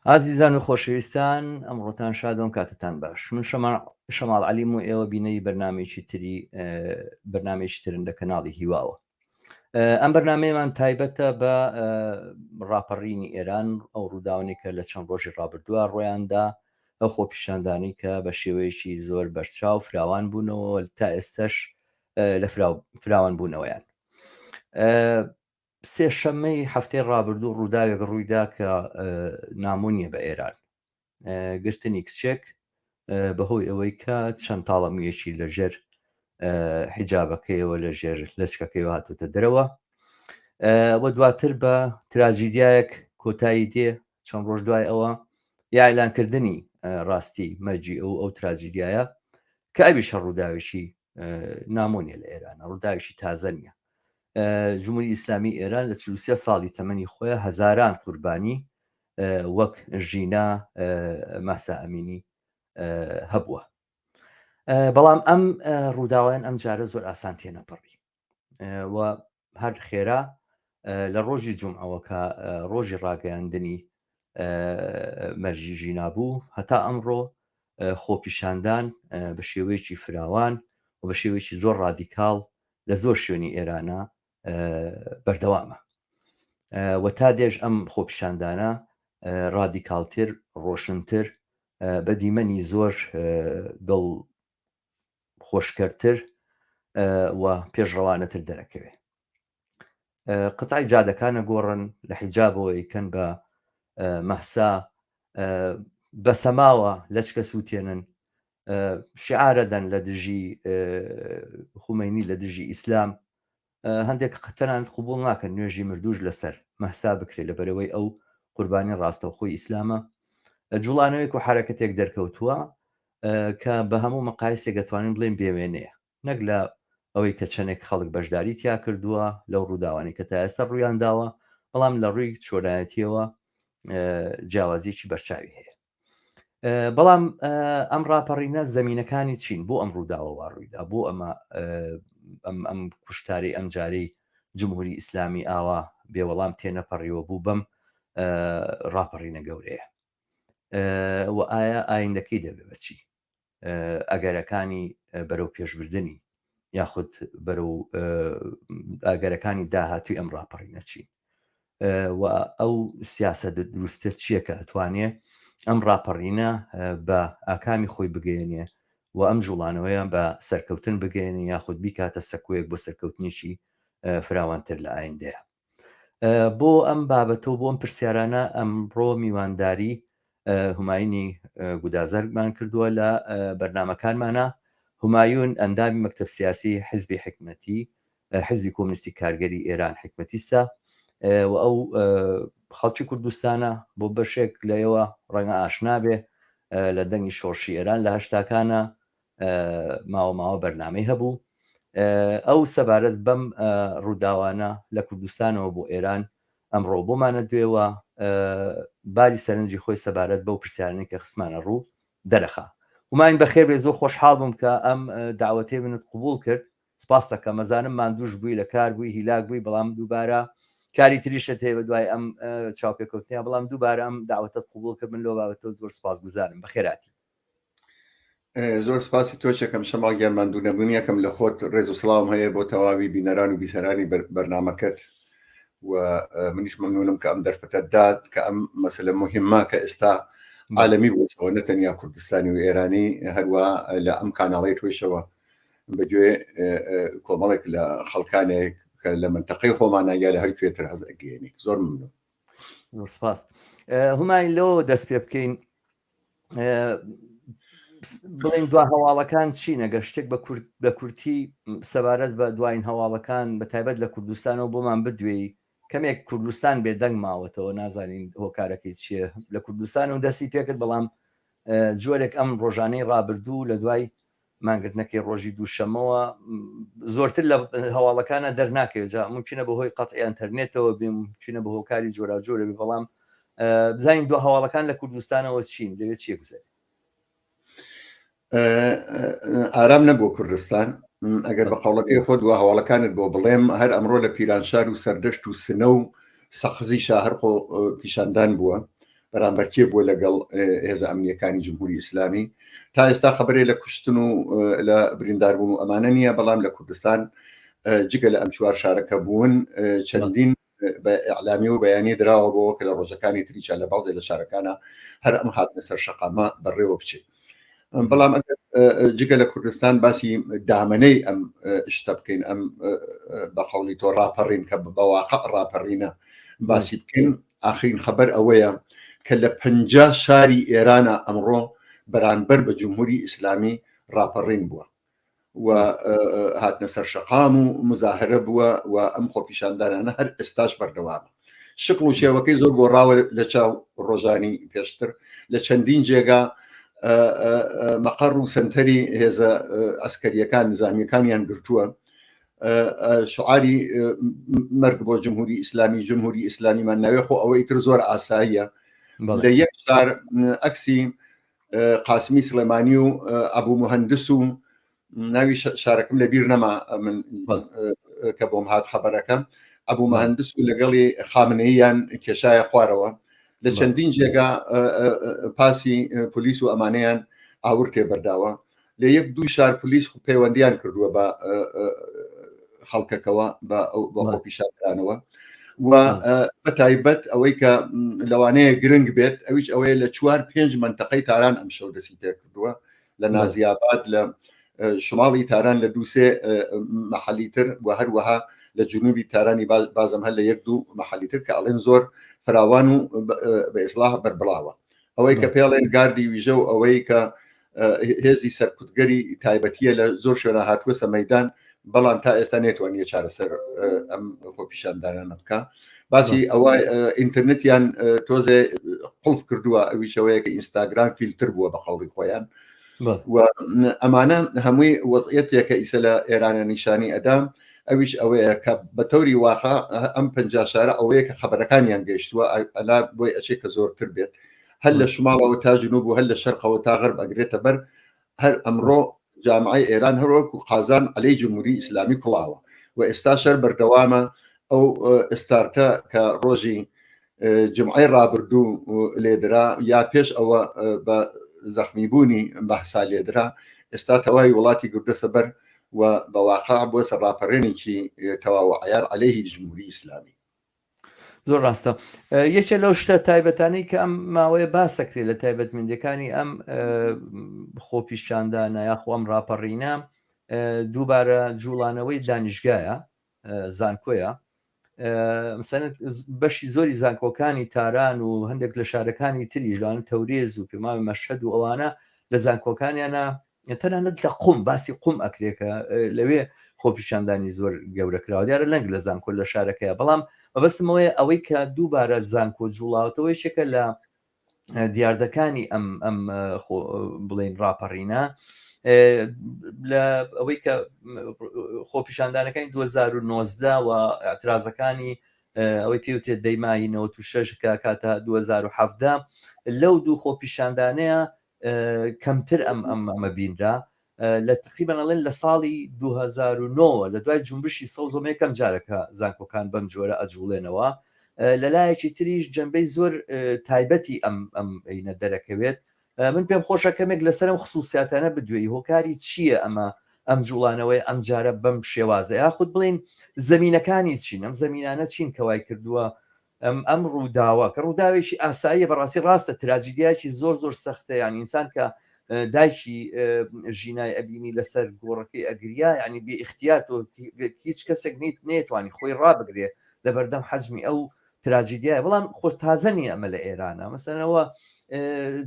ئازیزان و خۆشەویستان ئەمڕۆتان شاد و کاتتان باش من شەماڵ عەلیم و ئێوە بینەری بەرنامەیەکی تری بەرنامەیەکی ترن لە کەناڵی هیواوە ئەم بەرنمەیەمان تایبەتە بە ڕاپەڕینی ئێران ئەو ڕووداوانەی کە لە چەند ڕۆژی ڕابردووە ڕۆیاندا ئەو خۆپیشاندانی کە بە شێوەیەکی زۆر بەرچاو فراوان بوونەوە تا ئێستش لە فراوان بوونەوەیان سێشەممەی هەفتەی ڕابردوو ڕووداوێک ڕوویدا کە نامۆ نییە بە ئێران. گرتنی کچێک بەهۆی ئەوەی کە چەند تاڵەموویەکی لەژێر حیجابەکەیەوە لەژێر لەچکەکەیەوە هاتووتە دەرەوە و دواتر بە تراجیدیایەک کۆتایی دێ چەند ڕۆژ دوای ئەوە یا ئیلانکردنی ڕاستی مەرجی ئەو ئەو تراجیدیایە کە ئەویش هەر ڕووداوێکی نامۆ نیە لە ئێران ڕووداوێکی تازە نییە جمهوری ئیسلامی ئێران لە 43 ساڵی تەمەنی خۆیان هەزاران قوربانی وەک ژینا ماسا ئەمینی هەبووە بەڵام ئەم ڕووداوایان ئەم جارە زۆر ئاسان تێنەپەڕی و هەر خێرا لە ڕۆژی جمعەوە کە ڕۆژی ڕاگەیاندنی مەرجی ژینا بوو هەتا ئەمڕۆ خۆپیشاندان بە شێوەیەکی فراوان و بە شێوەیەکی زۆر ڕادیکاڵ لە زۆر شوێنی ئێرانە بەردەوامە و تا دێش ئەم خۆپیشاندانە ڕادیکاڵتر ڕۆشنتر بە دیمەنی زۆر دڵ خۆشکەرتر و پێشڕەوانەتر دەرەکەوێ قەتعی جادەکانە گۆڕن لە حیجابەوە یکەن بە مەهسا بە سەماوە لەچکە سووتێنن شعارە دەن لە دژی خومەینی لە دژی ئیسلام هەندێک تەنانەت قبوڵ ناکەن نوێژی مردوش لەسەر مەهسا بکرێت لەبەرەوەی ئەو قوربانی ڕاستەوخۆی ئیسلامە جوڵانەوەیەک و حرەکەتێک دەرکەوتووە کە بە هەموو مەقایسێک دەتوانین بڵێن بێوێنەیە نەک لە ئەوەی کە چەندێک خەڵک بەشداری تیا کردووە لەو ڕووداوانی کە تا ئێستا ڕوویان داوە بەڵام لە ڕووی چۆنایەتیەوە جیاوازیەکی بەرچاوی هەیە بەڵام ئەم ڕاپەڕینە زەمینەکانی چین بۆ ئەم ڕووداوە وا ڕوویدا بۆ ئەمە ئەم ئەم کوشتاری ئەم جارەی جمهوری ئیسلامی ئاوا بێوەڵام تێنەپەڕیوە بوو بەم ڕاپەڕینە گەورەیە و ئایا ئایندەکەی دەبێ بەچی ئەگەرەکانی بەرەو پێشبردننی یاخود بەرەو ئەگەرەکانی داهاتوی ئەم ڕاپەڕینە چین و ئەو سیاسە دروستە چییە کە ئەتوانێ ئەم ڕاپەڕینە بە ئاکامی خۆی بگەێنێ و ئەم جوڵانەوەیە بە سەرکەوتن بگەێنێ یاخود بیکاتە سەکۆیەک بۆ سەرکەوتنێکی فراوانتر لە ئایندەیە. بۆ ئەم بابەتە و بۆ ئەم پرسیارانە ئەمڕۆ میوانداری همایونی گودازەرمان کردووە لە بەرنمەکانمانە همایون ئەندامی مەکتب سیاسی حزبی حکمەتی حزبی کۆمنیستی کارگەری ئێران حکمەتیستە و ئەو خەڵکی کوردستانە بۆ بەشێک لە ئێوە ڕەنگە ئاشنا بێ لە دەنگی شۆڕشی ئێران لە هەشتاکانە ماوە ماوە بەرنامەی هەبوو ئەو سەبارەت بەم ڕووداوانە لە کوردستانەوە بۆ ئێران ئەمڕۆ بۆمانە دوێوە باری سەرنجی خۆی سەبارەت بەو پرسیارانەی کە خستمانە ڕوو دەرەخا هوماین بەخێر بێ زۆر خۆشحاڵ بووم کە ئەم داوەتەی منت قبوڵ کرد سپاست دەکەم ئەزانم ماندووش بووی لە کار بووی هیلاک بووی بەڵام دووبارە کاری تریشت هەیە بە دوای ئەم چاوپێکەوتنە بەڵام دووبارە ئەم داوەتەت قبوڵ کرد من لەو بابەتەوە زۆر سپاسگوزارم بەخێراتی زۆر سپاسی تۆ چەکەم شەماڵ گیان ماندوو نەبوونیەکەم لە خۆت ڕێز و سڵاوم هەیە بۆ تەواوی بینەران و بیسەرانی بەرنامەکەت و منیش مەمنونم کە ئەم دەرفەتە دات کە ئەم مەسەلە مهمە کە ئێستا عالەمی بووەوە نە تەنیا کوردستانی و ئێرانی هەروە لە ئەم کاناڵی تۆیشەوە بەگوێ کۆمەڵێک لە خەڵکانێک کە لە منتەقەی خۆمانە یا لە هەر کوێتر هەز ئەگەیەنیت زۆر ممنون زۆر سپاس هومای لەوە دەست پێ بکەین بڵین دوا هەواڵەکان چین ئەگەر شتێک بە کورت بە کورتی سەبارەت بە دوایین هەواڵەکان بە تایبەت لە کوردستانەوە بۆمان بدوێی کەمێک کوردستان بێدەنگ ماوەتەوە نازانین هۆکارەکەی چییە لە کوردستان و دەستی پێکرد بەڵام جۆرێک ئەم ڕۆژانەی ڕابردوو لە دوای مانگرتنەکەی ڕۆژی دووشەمەوە زۆرتر لە هەواڵەکانە دەرناکەوێت جا ممکنە بەهۆی قەتعی ئەتەرنێتەوە بێ ممکنە بە هۆکاری جۆراوجۆرە بێ بەڵام بزانین دو هەواڵەکان لە کوردستانەوە چین لەوێ چیە گوزەرێ ئارام نەبوو کوردستان ئەگەر بە قەوڵەکەی خۆت و هەواڵەکانت بۆ بڵێم هەر ئەمڕۆ لە پیرانشار و سەردەشت و سنە و سەقزیشا هەر خۆ پیشاندان بووە. بەرامبەرکێ بووە لەگەڵ هێزە ئەمنیەکانی جمهوری ئیسلامی. تا ئێستا خەبەرێ لە کوشتن و لە برینداربوون و ئەمانە نییە، بەڵام لە کوردستان جگە لە ئەم چوار شارەکە بوون چەندین بە ئیعلامی و بەیانی دراوە بۆ کە لە ڕۆژەکانی تریشا لە بەعزێ لە شارەکانە هەر ئەم هاتنە سەر شەقامە بەڕێوە بچێت. بەڵام ئەگەر جگە لە کوردستان باسی دامنەی ئەم شتە بکەین، ئەم بە قەولی تۆ ڕاپەڕین کە بەواقع ڕاپەڕینە باسی بکەین، ئاخرین خەبەر ئەوەیە کە لە 50 شاری ئێرانە ئەمڕۆ بەرانبەر بە جمهوری ئیسلامی ڕاپەڕین بووە و هاتنە سەر شەقام و مزاهرە بووە و ئەم خۆپیشاندانانە هەر ئێستاش بەردەوامە. شکڵ و شێوەکەی زۆر گۆڕاوە لە چاو ڕۆژانی پێشتر. لە چەندین جێگا مەقەڕ و سەنتەری هێزە ئەسکەریەکان نزامیەکانیان گرتووە. شعاری مەرگ بۆ جمهوری ئیسلامی، جمهوری ئیسلامیمان ناوێ، خۆ ئەوەی تر زۆر ئاساییە. لە یەک شار ئەکسی قاسمی سڵێمانی و ئەبوو مهندس و ناوی شارەکەم لە بیر نەما من کە بۆم هات خەبەرەکە، ئەبوو مهندس و لەگەڵی خامنەییان کێشایە خوارەوە. لە چەندین جێگا پاسی پلیس و ئەمانەیان ئاور تێبەرداوە. لە یەک دوو شار پلیس پەیوەندیان کردووە بە خەڵکەکەوە، بە خۆپیشاندانەوە و بە تایبەت ئەوەی کە لەوانەیە گرنگ بێت ئەویش ئەوەیە لە چوار پێنج منتەقەی تاران ئەم شەو دەسی پێکردووە، لە نازیاباد، لە شماڵی تاران، لە دووسێ محەلی تر و هەروەها لە جنوبی تارانی بازم هەر لە یەک دوو محەلی تر کە ئەڵێن زۆر فراوان و بە ئیسلاح بەربڵاوە. ئەوەی کە پێڵێن گاردی ویژە و ئەوەی کە هێزی سەرکوتگەری تایبەتیە لە زۆر شوێنە هاتووەسە مەدان، بەڵام تا ئێستا نێتوانیە چارەسەر ئەم خۆپیشاندانانە بکە. باسی ئەوە ئینتەرنێتیان تۆزێ قڵف کردووە، ئەویشەوەیە کە ئینستاگرام فیلتر بووە بە قەوڵی خۆیان. و ئەمانە هەمووی وەزعیەتێکە ئیسە لە ئێرانە نیشانی ئەدا، ئەویش ئەوەیە کە بە تەوری واقع ئەم 50 شارە ئەوەیە کە خەبەرەکانیان گەیشتووە، ئەلا بۆی ئەچێ کە زۆرتر بێت، هەر لە شماڵەوە تا جنوب و هەر لە شەرقەوە تا غەرب ئەگرێتە بەر. هەر ئەمڕۆ جامعەی ئێران هەروەکو قازان عەلەی جمهوری ئیسلامی کوڵاوە و ئێستا شەر بەردەوامە. ئەو ئستارتە کە ڕۆژی جمعەی ڕابردوو لێدرا یا پێش ئەوە بە زەخمی بوونی مەهسا لێدرا، ئێستا تەواوی وڵاتی گردەسە بەر و بە واقع بۆسە ڕاپەڕێنێکی تەواو عیار عەلەیهی جمهوری ئیسلامی. زۆر ڕاستە. یەکێ لەو شتە تایبەتانەی کە ئەم ماوەیە باسەکرێت لە تایبەتمەندەکانی ئەم خۆپیشاندانە یاخۆ ئەم ڕاپەڕینە دووبارە جوڵانەوەی دانیشگایە، زانکۆیە. مەسەلەن بەشی زۆری زانکۆکانی تاران و هەندێک لە شارەکانی تریش لەوانە تەورێز و پێماوە مەشهەد و ئەوانە لە زانکۆکانیانە، تەنانەت لە قوم، باسی قوم ئەکرێ کە لەوێ خۆپیشاندانی زۆر گەورە کراوە، دیارە لەنگ لە زانکۆ لە شارەکەیە، بەڵام مەبەستمەوەیە ئەوەی کە دووبارە زانکۆ جوڵاوەتەوە یەکێکە لە دیاردەکانی ئەم ئەم بڵین ڕاپەڕینە. لە ئەوەی کە خۆپیشاندانەکانی 2019 و اعترازەکانی ئەوەی پێوترێت دەیماهی 96 کە کاتە 2017، لەو دوو خۆپیشاندانەیە کەمتر ئەم ئەم ئەمە بینرا. لە تقریبان ئەڵێن لە ساڵی 2009 لە دوای جونبشی سەوزەوە یەکەم جارە کە زانکۆکان بەم جۆرە ئەجوڵێنەوە. لەلایەکی تریش جەنبەی زۆر تایبەتی ئەم ئەم ئەینە دەرەکەوێت. من پێم خۆشە کەمێک لەسەر ئەم خصوصیاتانە بدوێی، هۆکاری چییە ئەمە ئەم جوڵانەوەی ئەم جارە بەم شێوازە، یاخود بڵین زمینەکانی چین، ئەم زمینانە چین کە وای کردووە ئەم ئەم ڕووداوە کە ڕووداوێکی ئاساییە، بەڕاستی ڕاستە تراجیدیایەکی زۆر زۆر سەختە، یان ئینسان کە دایکی ژینای ئەبینی لەسەر گۆڕەکەی ئەگریا، ینی بێ ئیختیار تۆ هیچ کەسێک نیت نێتوانی خۆی ڕابگرێ لە بەردەم حەجمی ئەو تراجیدیایە. بەڵام خۆ تازە نییە ئەمە لە ئێرانە، مەسەلەنەوە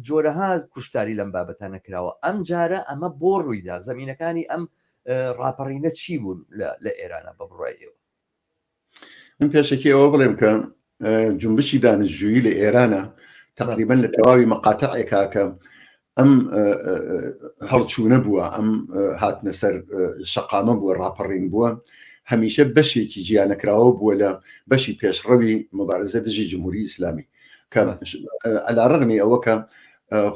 جۆرەها کوشتاری لەم بابەتە نەکراوە. ئەم جارە ئەمە بۆ ڕوویدا، زمینەکانی ئەم ڕاپەڕینە چی بوون لە ئێرانە بە بڕای ئێوە؟ من پێشەکی ئەوە بڵێم کە جنبشی دانشجویی لە ئێرانە تقریبا لە تەواوی مەقاتعێکا کە ئەم هەڵچوونە بووە، ئەم هاتنە سەر شەقامە بووە، ڕاپەڕین بووە، هەمیشە بەشێکی جیانەکراوە بووە لە بەشی پێشڕەوی مبارزە دژی جمهوری ئیسلامی، کە عەلاڕەغمی ئەوە کە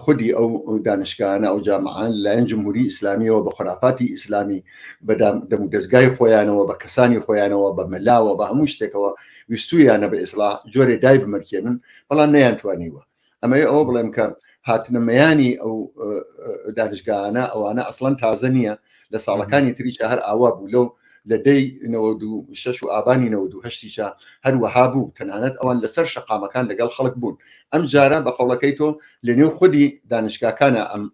خودی ئەو دانشگاهانە ئەو جامعان لەلایەن جمهوری ئیسلامیەوە بە خورافاتی ئیسلامی بە دەمودەزگای خۆیانەوە بە کەسانی خۆیانەوە بە مەلاوە بە هەموو شتێکەوە ویستویانە بە ئیسلاح جۆرێ دای بمرکێنن، بەڵام نەیانتوانیوە. ئەمەوێ ئەوە بڵێم کە هاتنە مەیانی ئەو دانشگاانە ئەوانە ئەسڵەن تازە نییە لە ساڵەکانی تریشا هەر ئاوا بوو لەو لە دەی 96 و ئابانی 98یشا هەروەها بوو تەنانەت ئەوان لەسەر شەقامەکان لەگەڵ خەڵک بوون ئەم جارە بە قەوڵەکەی تۆ لە نێو خودی دانشگاکانە ئەم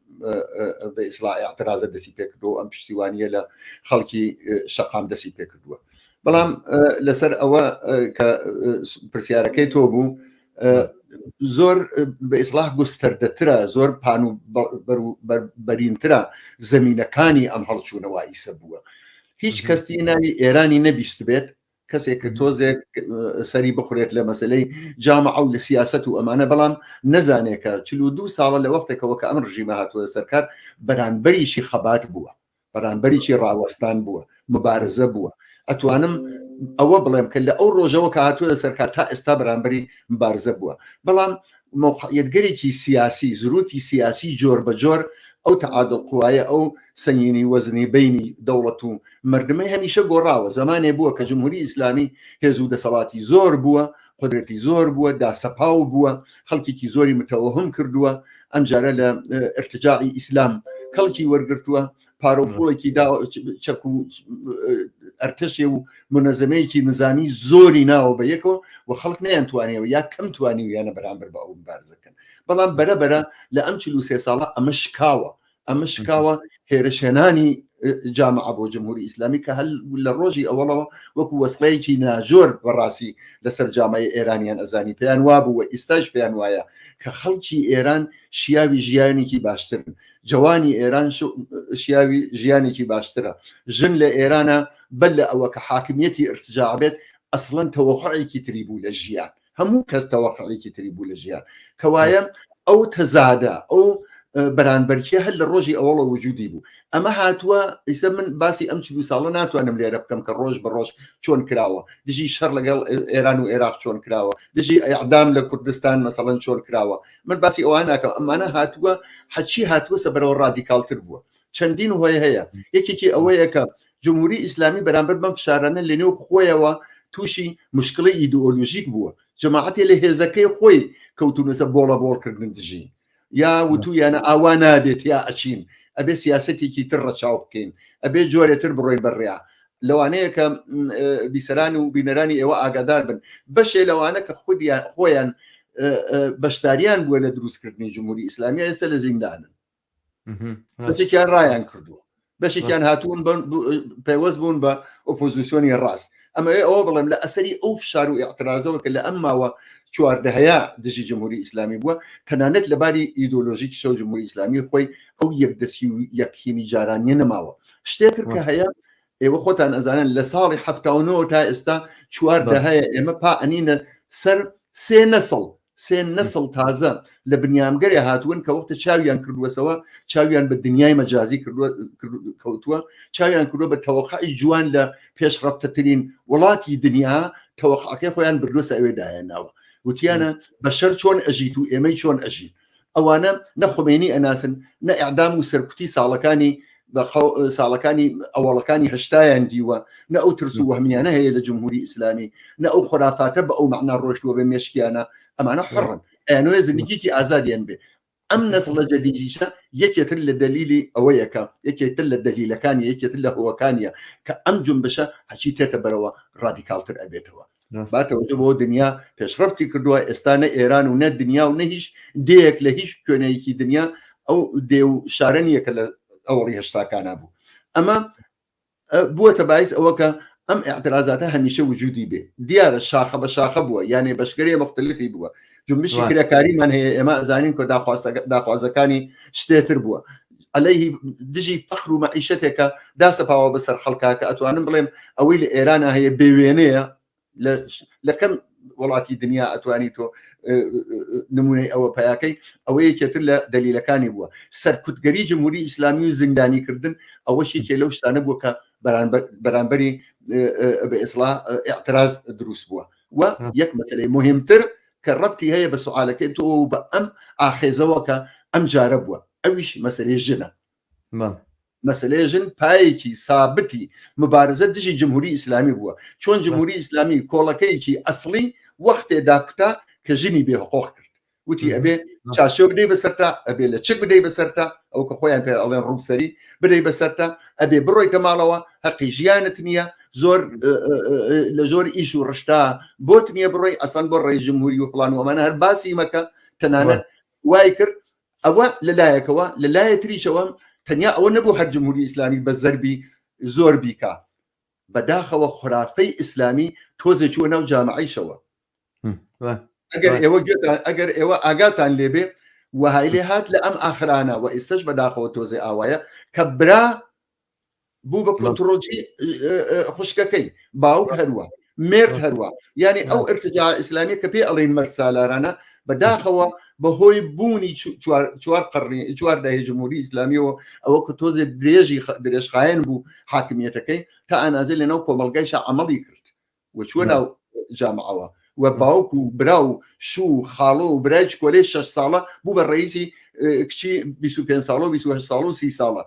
بە ئیسلا اعترازە دەسی پێکردو ئەم پشتیوانیە لە خەڵکی شەقام دەسی پێکردووە بەڵام لەسەر ئەوە کە پرسیارەکەی تۆ بوو زۆر بە ئیسلاح گوستەردەترە زۆر پان و بەرینترە زمینەکانی ئەم هەڵچوونەوە ئیسە بووە هیچ کەستی ناوی ئێرانی نەبیست بێت کەسێک کە تۆزێک سەری بخورێت لە مەسلەی جامعە و لە سیاست و ئەمانە بەڵام نەزانێت کە 42 ساڵە لە وەختێکەوە کە ئەم ڕژیمە هاتووە سەرکار بەرانبەریشی خەبات بووە بەرانبەریی ڕاوەستان بووە، مبارزە بووە. ئەتوانم ئەوە بڵێم کە لە ئەو ڕۆژەوە کە هاتووە سەرکار تا ئێستا بەرانبەری مبارزە بووە. بەڵام مەوقعیەتگەرێکی سیاسی، زروفی سیاسی جۆر بە جۆر ئەو تەعادڵ قوایە، ئەو سەنگینی وەزنی بەینی دەوڵەت و مەردمەی هەمیشە گۆڕاوە. زەمانێ بووە کە جمهوری ئیسلامی هێز و دەسەڵاتی زۆر بووە، قودرەتی زۆر بووە، داسەپاو بووە، خەڵکێکی زۆری متەوەهم کردووە، ئەمجارە لە ئرتجاعی ئیسلام کەڵکی وەرگرتووە، پارە و پوڵێکی دا چەک و ئەرتەشێ و منەزەمەیەکی نزامی زۆری ناوە بە یەکەوە و خەڵک نەیانتوانیەوە یا کەم توانیویانە بەرامبەر بە ئەو مبارزەکەن. بەڵام بەرە بەرە لە ئەم 43 ساڵە ئەمە شکاوە، ئەمە شکاوە هێرشهێنانی جامعە بۆ جمهوری ئیسلامی کە هەل لە ڕۆژی ئەوەڵەوە وەکو وەسڵەیەکی ناجۆر بەڕاستی لەسەر جامعی ئێرانیان ئەزانی پێیان وابوو و ئیستاش پێیان وایە کە خەڵکی ئێران شیاوی ژیانێکی باشترن جوانی ئێران شیاوی ژیانێکی باشترە ژن لە ئێرانە بەر لە ئەوە کە حاکمیەتی ارتجاع بێت ئەسڵەن تەوەقعێکی تری بوو لە ژیان هەموو کەس تەوەقعێکی تری بوو لە ژیان کەوایە ئەو تەزادە ئەو بەرانبەرکیە هەر لە ڕۆژی ئەوەڵە وجودی بوو ئەمە هاتووە ئیسە من باسی ئەم چ ساڵە ناتوانم لێرە بکەم کە ڕۆژ بە ڕۆژ چۆن کراوە دژی شەڕ لەگەڵ ئێران و عێراق چۆن کراوە دژی ئەعدام لە کوردستان مەسەڵەن چۆن کراوە من باسی ئەوان ناکەم ئەمانە هاتووە حەچی هاتووە سە بەرەوە ڕادیکاڵتر بووە چەندین هۆی هەیە یەکێکی ئەوەیە کە جمهوری ئیسلامی بەرامبەر بەم فشارانە لەنێو خۆیەوە تووشی مشکلی ئیدئۆلۆژیک بووە جەماعەتێ لە هێزەکەی خۆی کەوتونەسە بۆڵە بۆڵکردن دژی یا وتویانە ئاوا نابێت یا ئەچین ئەبێ سیاستێکی تر ڕەچاو بکەین ئەبێ جۆرێتر بڕۆین بەڕێیا لەوانەیە کە بیسەران و بینەرانی ئێوە ئاگادار بن بەشێ لەوانە کە خودیان خۆیان بەشداریان بووە لە دروستکردنی جمهوری ئیسلامی ئێستا لە زیندانن بەشێکیان ڕایان کردووە بەشێکیان هاتوون پەیوەست بوون بە ئۆپۆزیسیۆنی ڕاست ئەمە ئەوە بڵێم لە ئەسەری ئەو فشار و اعترازەوە کە لە ئەم ماوە چواردەهەیە دژی جمهوری ئیسلامی بووە تەنانەت لە باری ئیدۆلۆژیکی شەو جمهوری ئیسلامی خۆی ئەو یەکدەسی و یەکهیمی جارانیە نەماوە شتێتر کە هەیە ئێوە خۆتان ئەزانن لە ساڵی 79 تا ئێستا چوار دەهەیە ئێمە پا ئەنینە سەر سێ نەسڵ سێ نەسڵ تازە لە بنیامگەرێ هاتوون کە وەختە چاویان کردووەسەوە چاویان بە دنیای مەجازی کردووە کەوتووە چاویان کردووە بە تەوەقعی جوان لە پێشڕەفتەترین وڵاتی دنیا تەوەقعەکەی خۆیان بردووەسە ئەوێ دایانناوە وتیانە بەشەر چۆن ئەژیت و ئێمەی چۆن ئەژین ئەوانە نە خومێنی ئەناسن نە ئەعدام و سەرکوتی ساڵەکانی ساڵەکانی ئەوەڵەکانی هەشتایان دیوە نە ئەو ترس و وەهمیانە هەیە لە جمهوری ئیسلامی نە ئەو خۆرافاتە بە ئەو معنا ڕۆشتووە بە مێشکیانە ئەمانە حڕن ئەیانەوێ زندگیکی ئازادیان بێ ئەم نەسڵە جەدیدیشە یەکێتر لە دەلیلی ئەوەیەکە یەکێتر لە دەلیلەکانی یەکێتر لە هۆەکانیە کە ئەم جنبشە هەچی تێتە بەرەوە ڕادیکاڵتر ئەبێتەوە باتەوە بۆ دنیا پێشڕفتی کردووە ئێستا نە ئێران و نە دنیا و نە هیچ دێیەک لە هیچ کوێنەیەکی دنیا ئەو دێ و شارە نییە کە لە ئەوڵی هەشتاکانە بوو ئەمە بووەتە باعث ئەوە کە ئەم اعترازاتە هەمیشە وجودی بێ دیارە شاخە بە شاخە بووە یانێ بەشگەری مختلفی بووە جنبشی کرێکاریمان هەیە ئێمە ئەزانین کە داخوازەکانی شتێتر بووە عەلەیهی دژی فەقر و مەعیشەتێکە داسەپاوە بەسەر خەڵکا کە ئەتوانم بڵێم ئەوەی لە ئێرانە هەیە بێوێنەیە لە کەم وڵاتی دنیا ئەتوانی تۆ نمونەی ئەوە پیاکەی ئەوە یەکێتر لە دەلیلەکانی بووە سەرکوتگەری جمهوری ئیسلامی و زیندانیکردن ئەوەش یەکێ لەو شتانە بووە کە بەرامبەری بە ئیسلا اعتراض دروست بووە و یەک مەسلەی مهمتر کە ڕەبتی هەیە بە سوالەکەی تۆ و بە ئەم ئاخێزەوە کە ئەم جارە بووە ئەویش مەسلەی ژنە مەسلەی ژن پایەکی سابتی مبارزە دژی جمهوری ئیسلامی بووە چۆن جمهوری ئیسلامی کۆڵەکەیەکی ئەسڵی وەختێ داکوتا کە ژنی بێ حقوق کرد. وتی ئەبێ چاشۆ بدەی بەسەرتا ئەبێ لە چک بدەی بەسەرتا ئەو کە خۆیان پێ ئەڵێن ڕووسەری بدەی بەسەرتا ئەبێ بڕۆیتە ماڵەوە هەقی ژیانت نییە زۆر لە زۆر ئیش و ڕشتا بۆت نییە بڕۆی ئەسان بۆ ڕێی جمهوری و فڵان و ئەمانە هەر باسی مەکە تەنانەت وای کرد ئەوە لەلایەکەوە لەلایە تریشەوە تەنیا ئەوە نەبوو هەر جمهوری ئیسلامی بە زەربی زۆر بیکا بەداخەوە خرافەی ئیسلامی تۆزێ چووە ناو جامعیشەوە ئەگەر ئێوە ئەگەر ئێوە ئاگاتان لێبێ وەهای لێ هات لە ئەم ئاخرانە و ئێستش بەداخەوە تۆزێ ئاوایە کە برا بوو بە کۆنتترۆلچی خوشکەکەی باوک هەروە مێرد هەروە یعنی ئەو ارتجا ئیسلامی کە پێ ئەڵین مەرد سالارانە بەداخەوە بەهۆی بوونی چوار قڕنی چوار داهی جمهوری ئیسلامیەوە ئەوە کە تۆزێ درێژی درێژخایەن بوو حاکمیەتەکەی تا ئەنازێ لەناو کۆمەڵگایشا عملی کرد و چوە ناو جامعەوە و باوک و برا و شو و خاڵۆ و برای چکۆلەی 6 ساڵە بوو بە ڕئیسی کچی 25 ساڵە و 28 ساڵ و 30 ساڵە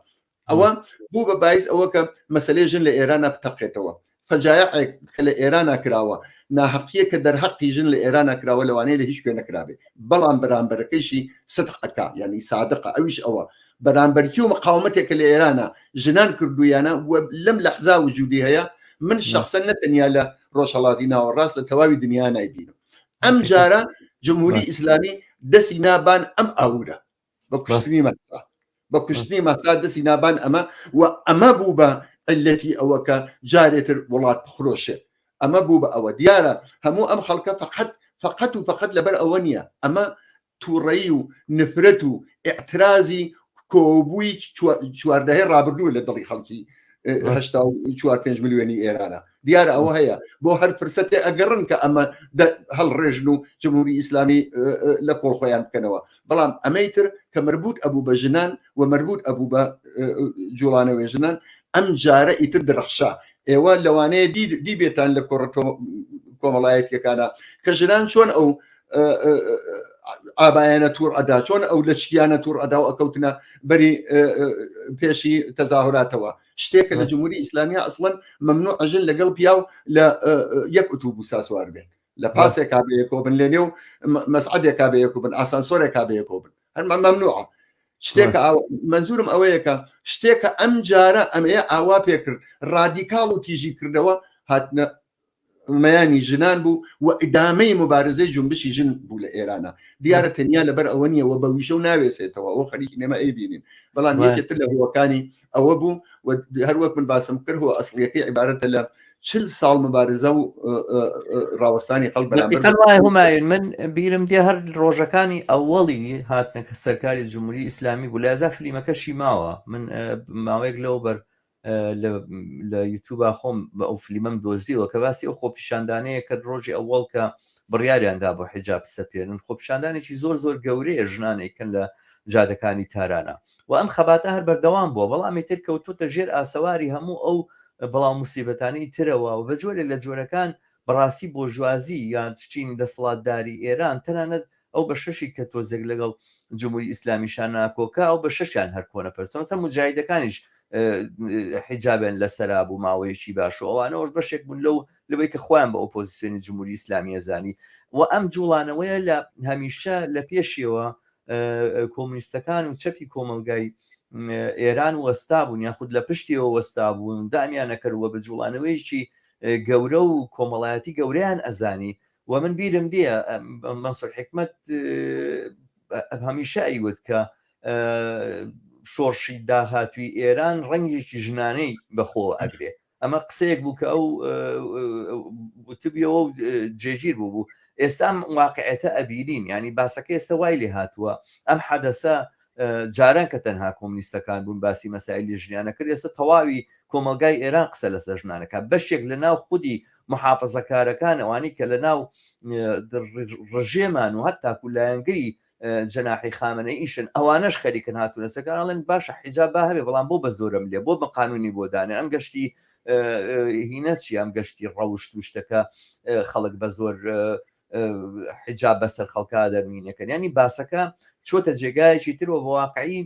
ئەوە بوو بە بایس ئەوە کە مەسلەی ژن لە ئێرانە بتەقێتەوە فەجایعێک کە لە ئێرانە کراوە ناهەقیە کە دەرهەقی ژن لە ئێرانە کراوە لەوانەیە لە هیچ کوێ نەکرابێ بەڵام بەرامبەرەکەیشی سدق ئەکا یعنی سادقە ئەویش ئەوە بەرامبەرکی و مقاومەتێک کە لە ئێرانە ژنان کردویانە و لەم لەحزا وجودی هەیە من شخصا نە تەنیا لە ڕۆژهەڵاتی ناوەڕاست لە تەواوی دنیا نایبینم ئەم جارە جمهوری ئیسلامی دەسی نابان ئەم ئاورە بە کوشتنی مەهسا بە کوشتنی مەهسا دەسی نابان ئەمە و ئەمە بوو بە علەتی ئەوە کە جارێتر وڵات بخرۆشێت ئەمە بوو بە ئەوە دیارە هەموو ئەم خەڵکە فقط فقط و فقط لەبەر ئەوە نییە ئەمە تووڕەیی و نفرەت و ئیعترازی کۆبووی چواردەهەی ڕابردوو لە دڵی خەڵکی 84 پێنج ملیۆنی ئێرانە دیارە ئەوە هەیە بۆ هەر فرسەتێ ئەگەڕن کە ئەمە هەڵڕێژن و جمهوری ئیسلامی لە کۆڵ خۆیان بکەنەوە بەڵام ئەمەی تر کە مربوط ئەبوو بە ژنان و مربوط ئەبوو بە جوڵانەوەی ژنان ئەم جارە ئیتر درەخشا ئێوە لەوانەیە دیبێتان لە کۆڕە کۆمەڵایەتیەکانە کە ژنان چۆن ئەو ئابایانە توڕ ئەدا چۆن ئەو لەچکیانە توڕ ئەدا و ئەکەوتنە بەری پێشی تەزاهوراتەوە شتێکە لە جمهوری ئیسلامیە ئەسڵەن ممنوع ژن لەگەڵ پیاو لە یەک ئوتوبوسا سوار بێت لە پاسێکا بەیەکەوە بن لە نێو مەسعدێکا بەیەکەوە بن ئاسانسۆرێکا بەیەکەوە بن هەر ممنوعە شتێکە منزورم ئەوەیە کە شتێکە ئەم جارە ئەمەیە ئاوا پێکرد ڕادیکاڵ و تیژی کردەوە هاتنە مەیانی ژنان بوو و ئیدامەی موبارزەی جونبشی ژن بوو لە ئێرانە دیارە تەنیا لەبەر ئەوە نییە و بە ویشە و ناوێسێتەوە ئەو خەریکی نێمە ئەیبینین بەڵام یەکێتر لە هۆکانی ئەوە بوو و هەروەک من باسم کرد هو ئەسڵیەکەی عیبارەتە لە چل ساڵ مبارزە و ڕاوەستانی خەڵک بەرامبەر وایە هومایون من بیرم دێ هەر ڕۆژەکانی ئەوەڵی هاتنەکە سەرکاری جمهوری ئیسلامی بوو لە ئێزا فلیمەکەشی ماوە من ماوەیەک لەوە بەر لە یوتوبا خۆم بە ئەو فلیمەم دۆزیەوە کە باسی ئەو خۆپیشاندانەیە کە ڕۆژی ئەوەڵ کە بڕیاریان دا بۆ حیجاب سەپێنن خۆپیشاندانێکی زۆر زۆر گەورەیە ژنانێکن لە جادەکانی تارانە و ئەم خەباتە هەر بەردەوام بووە بەڵام ئیتر کەوتوتە ژێر ئاسەواری هەموو ئەو بەڵام مسیبەتانی ترەوە و بە جۆرێک لە جۆرەکان بەڕاستی بۆرژوازی یان چینی دەسەڵاتداری ئێران تەنانەت ئەو بەشەشی کە تۆزێک لەگەڵ جمهوری ئیسلامیشا ناکۆکە ئەو بەشەشیان هەر کۆنەپەرستە مەسەن موجاهیدەکانیش حیجابیان لەسەرا بوو ماوەیەکی باش و ئەوانەوەش بەشێک بوون لەو لەوەی کە خۆیان بە ئۆپۆزیسیۆنی جمهوری ئیسلامیە زانی و ئەم جوڵانەوەیە لە هەمیشە لە پێشیەوە کۆمونیستەکان و چەپی کۆمەڵگای ئێران وەستا بوون یاخود لە پشتیەوە وەستا بوون دامیان نەکردووە بە جوڵانەوەیەکی گەورە و کۆمەڵایەتی گەورەیان ئەزانی و من بیرم دێ مەنسوور حکمت هەمیشە ئەیوت کە شۆڕشی داهاتوی ئێران ڕەنگێکی ژنانەی بەخۆ ئەگرێ ئەمە قسەیەک بوو کە ئەو وتبیەوە و جێگیر بوو بوو ئێستا ئەم واقعێتە ئەبینین ینی باسەکە ئێستا وای لێ هاتووە ئەم حەدەسە جاران کە تەنها کۆمنیستەکان بوون باسی مەسایلی ژنیانە کرد ئێستا تەواوی کۆمەلگای ئێران قسە لەسەر ژنانەکە بەشێک لە ناو خودی محافزەکارەکان ئەوانەی کە لە ناو ڕژێمان و هەتاکو لایەنگری جەناحی خامنەییشن ئەوانەش خەریکن هاتوونە سەرکار ئەڵێن باشە حیجاب با هەبێ بەڵام بۆ بە زۆرم لێ بۆ بە قانونی بۆ دانێن ئەم گەشتی هینە چی ئەم گەشتی ڕەوشت و شتەکە خەڵک بە زۆر حیجاب بەسەر خەڵکا دەرمینەکەن ینی باسەکە چۆتە جێگایەکی تر و بە واقعی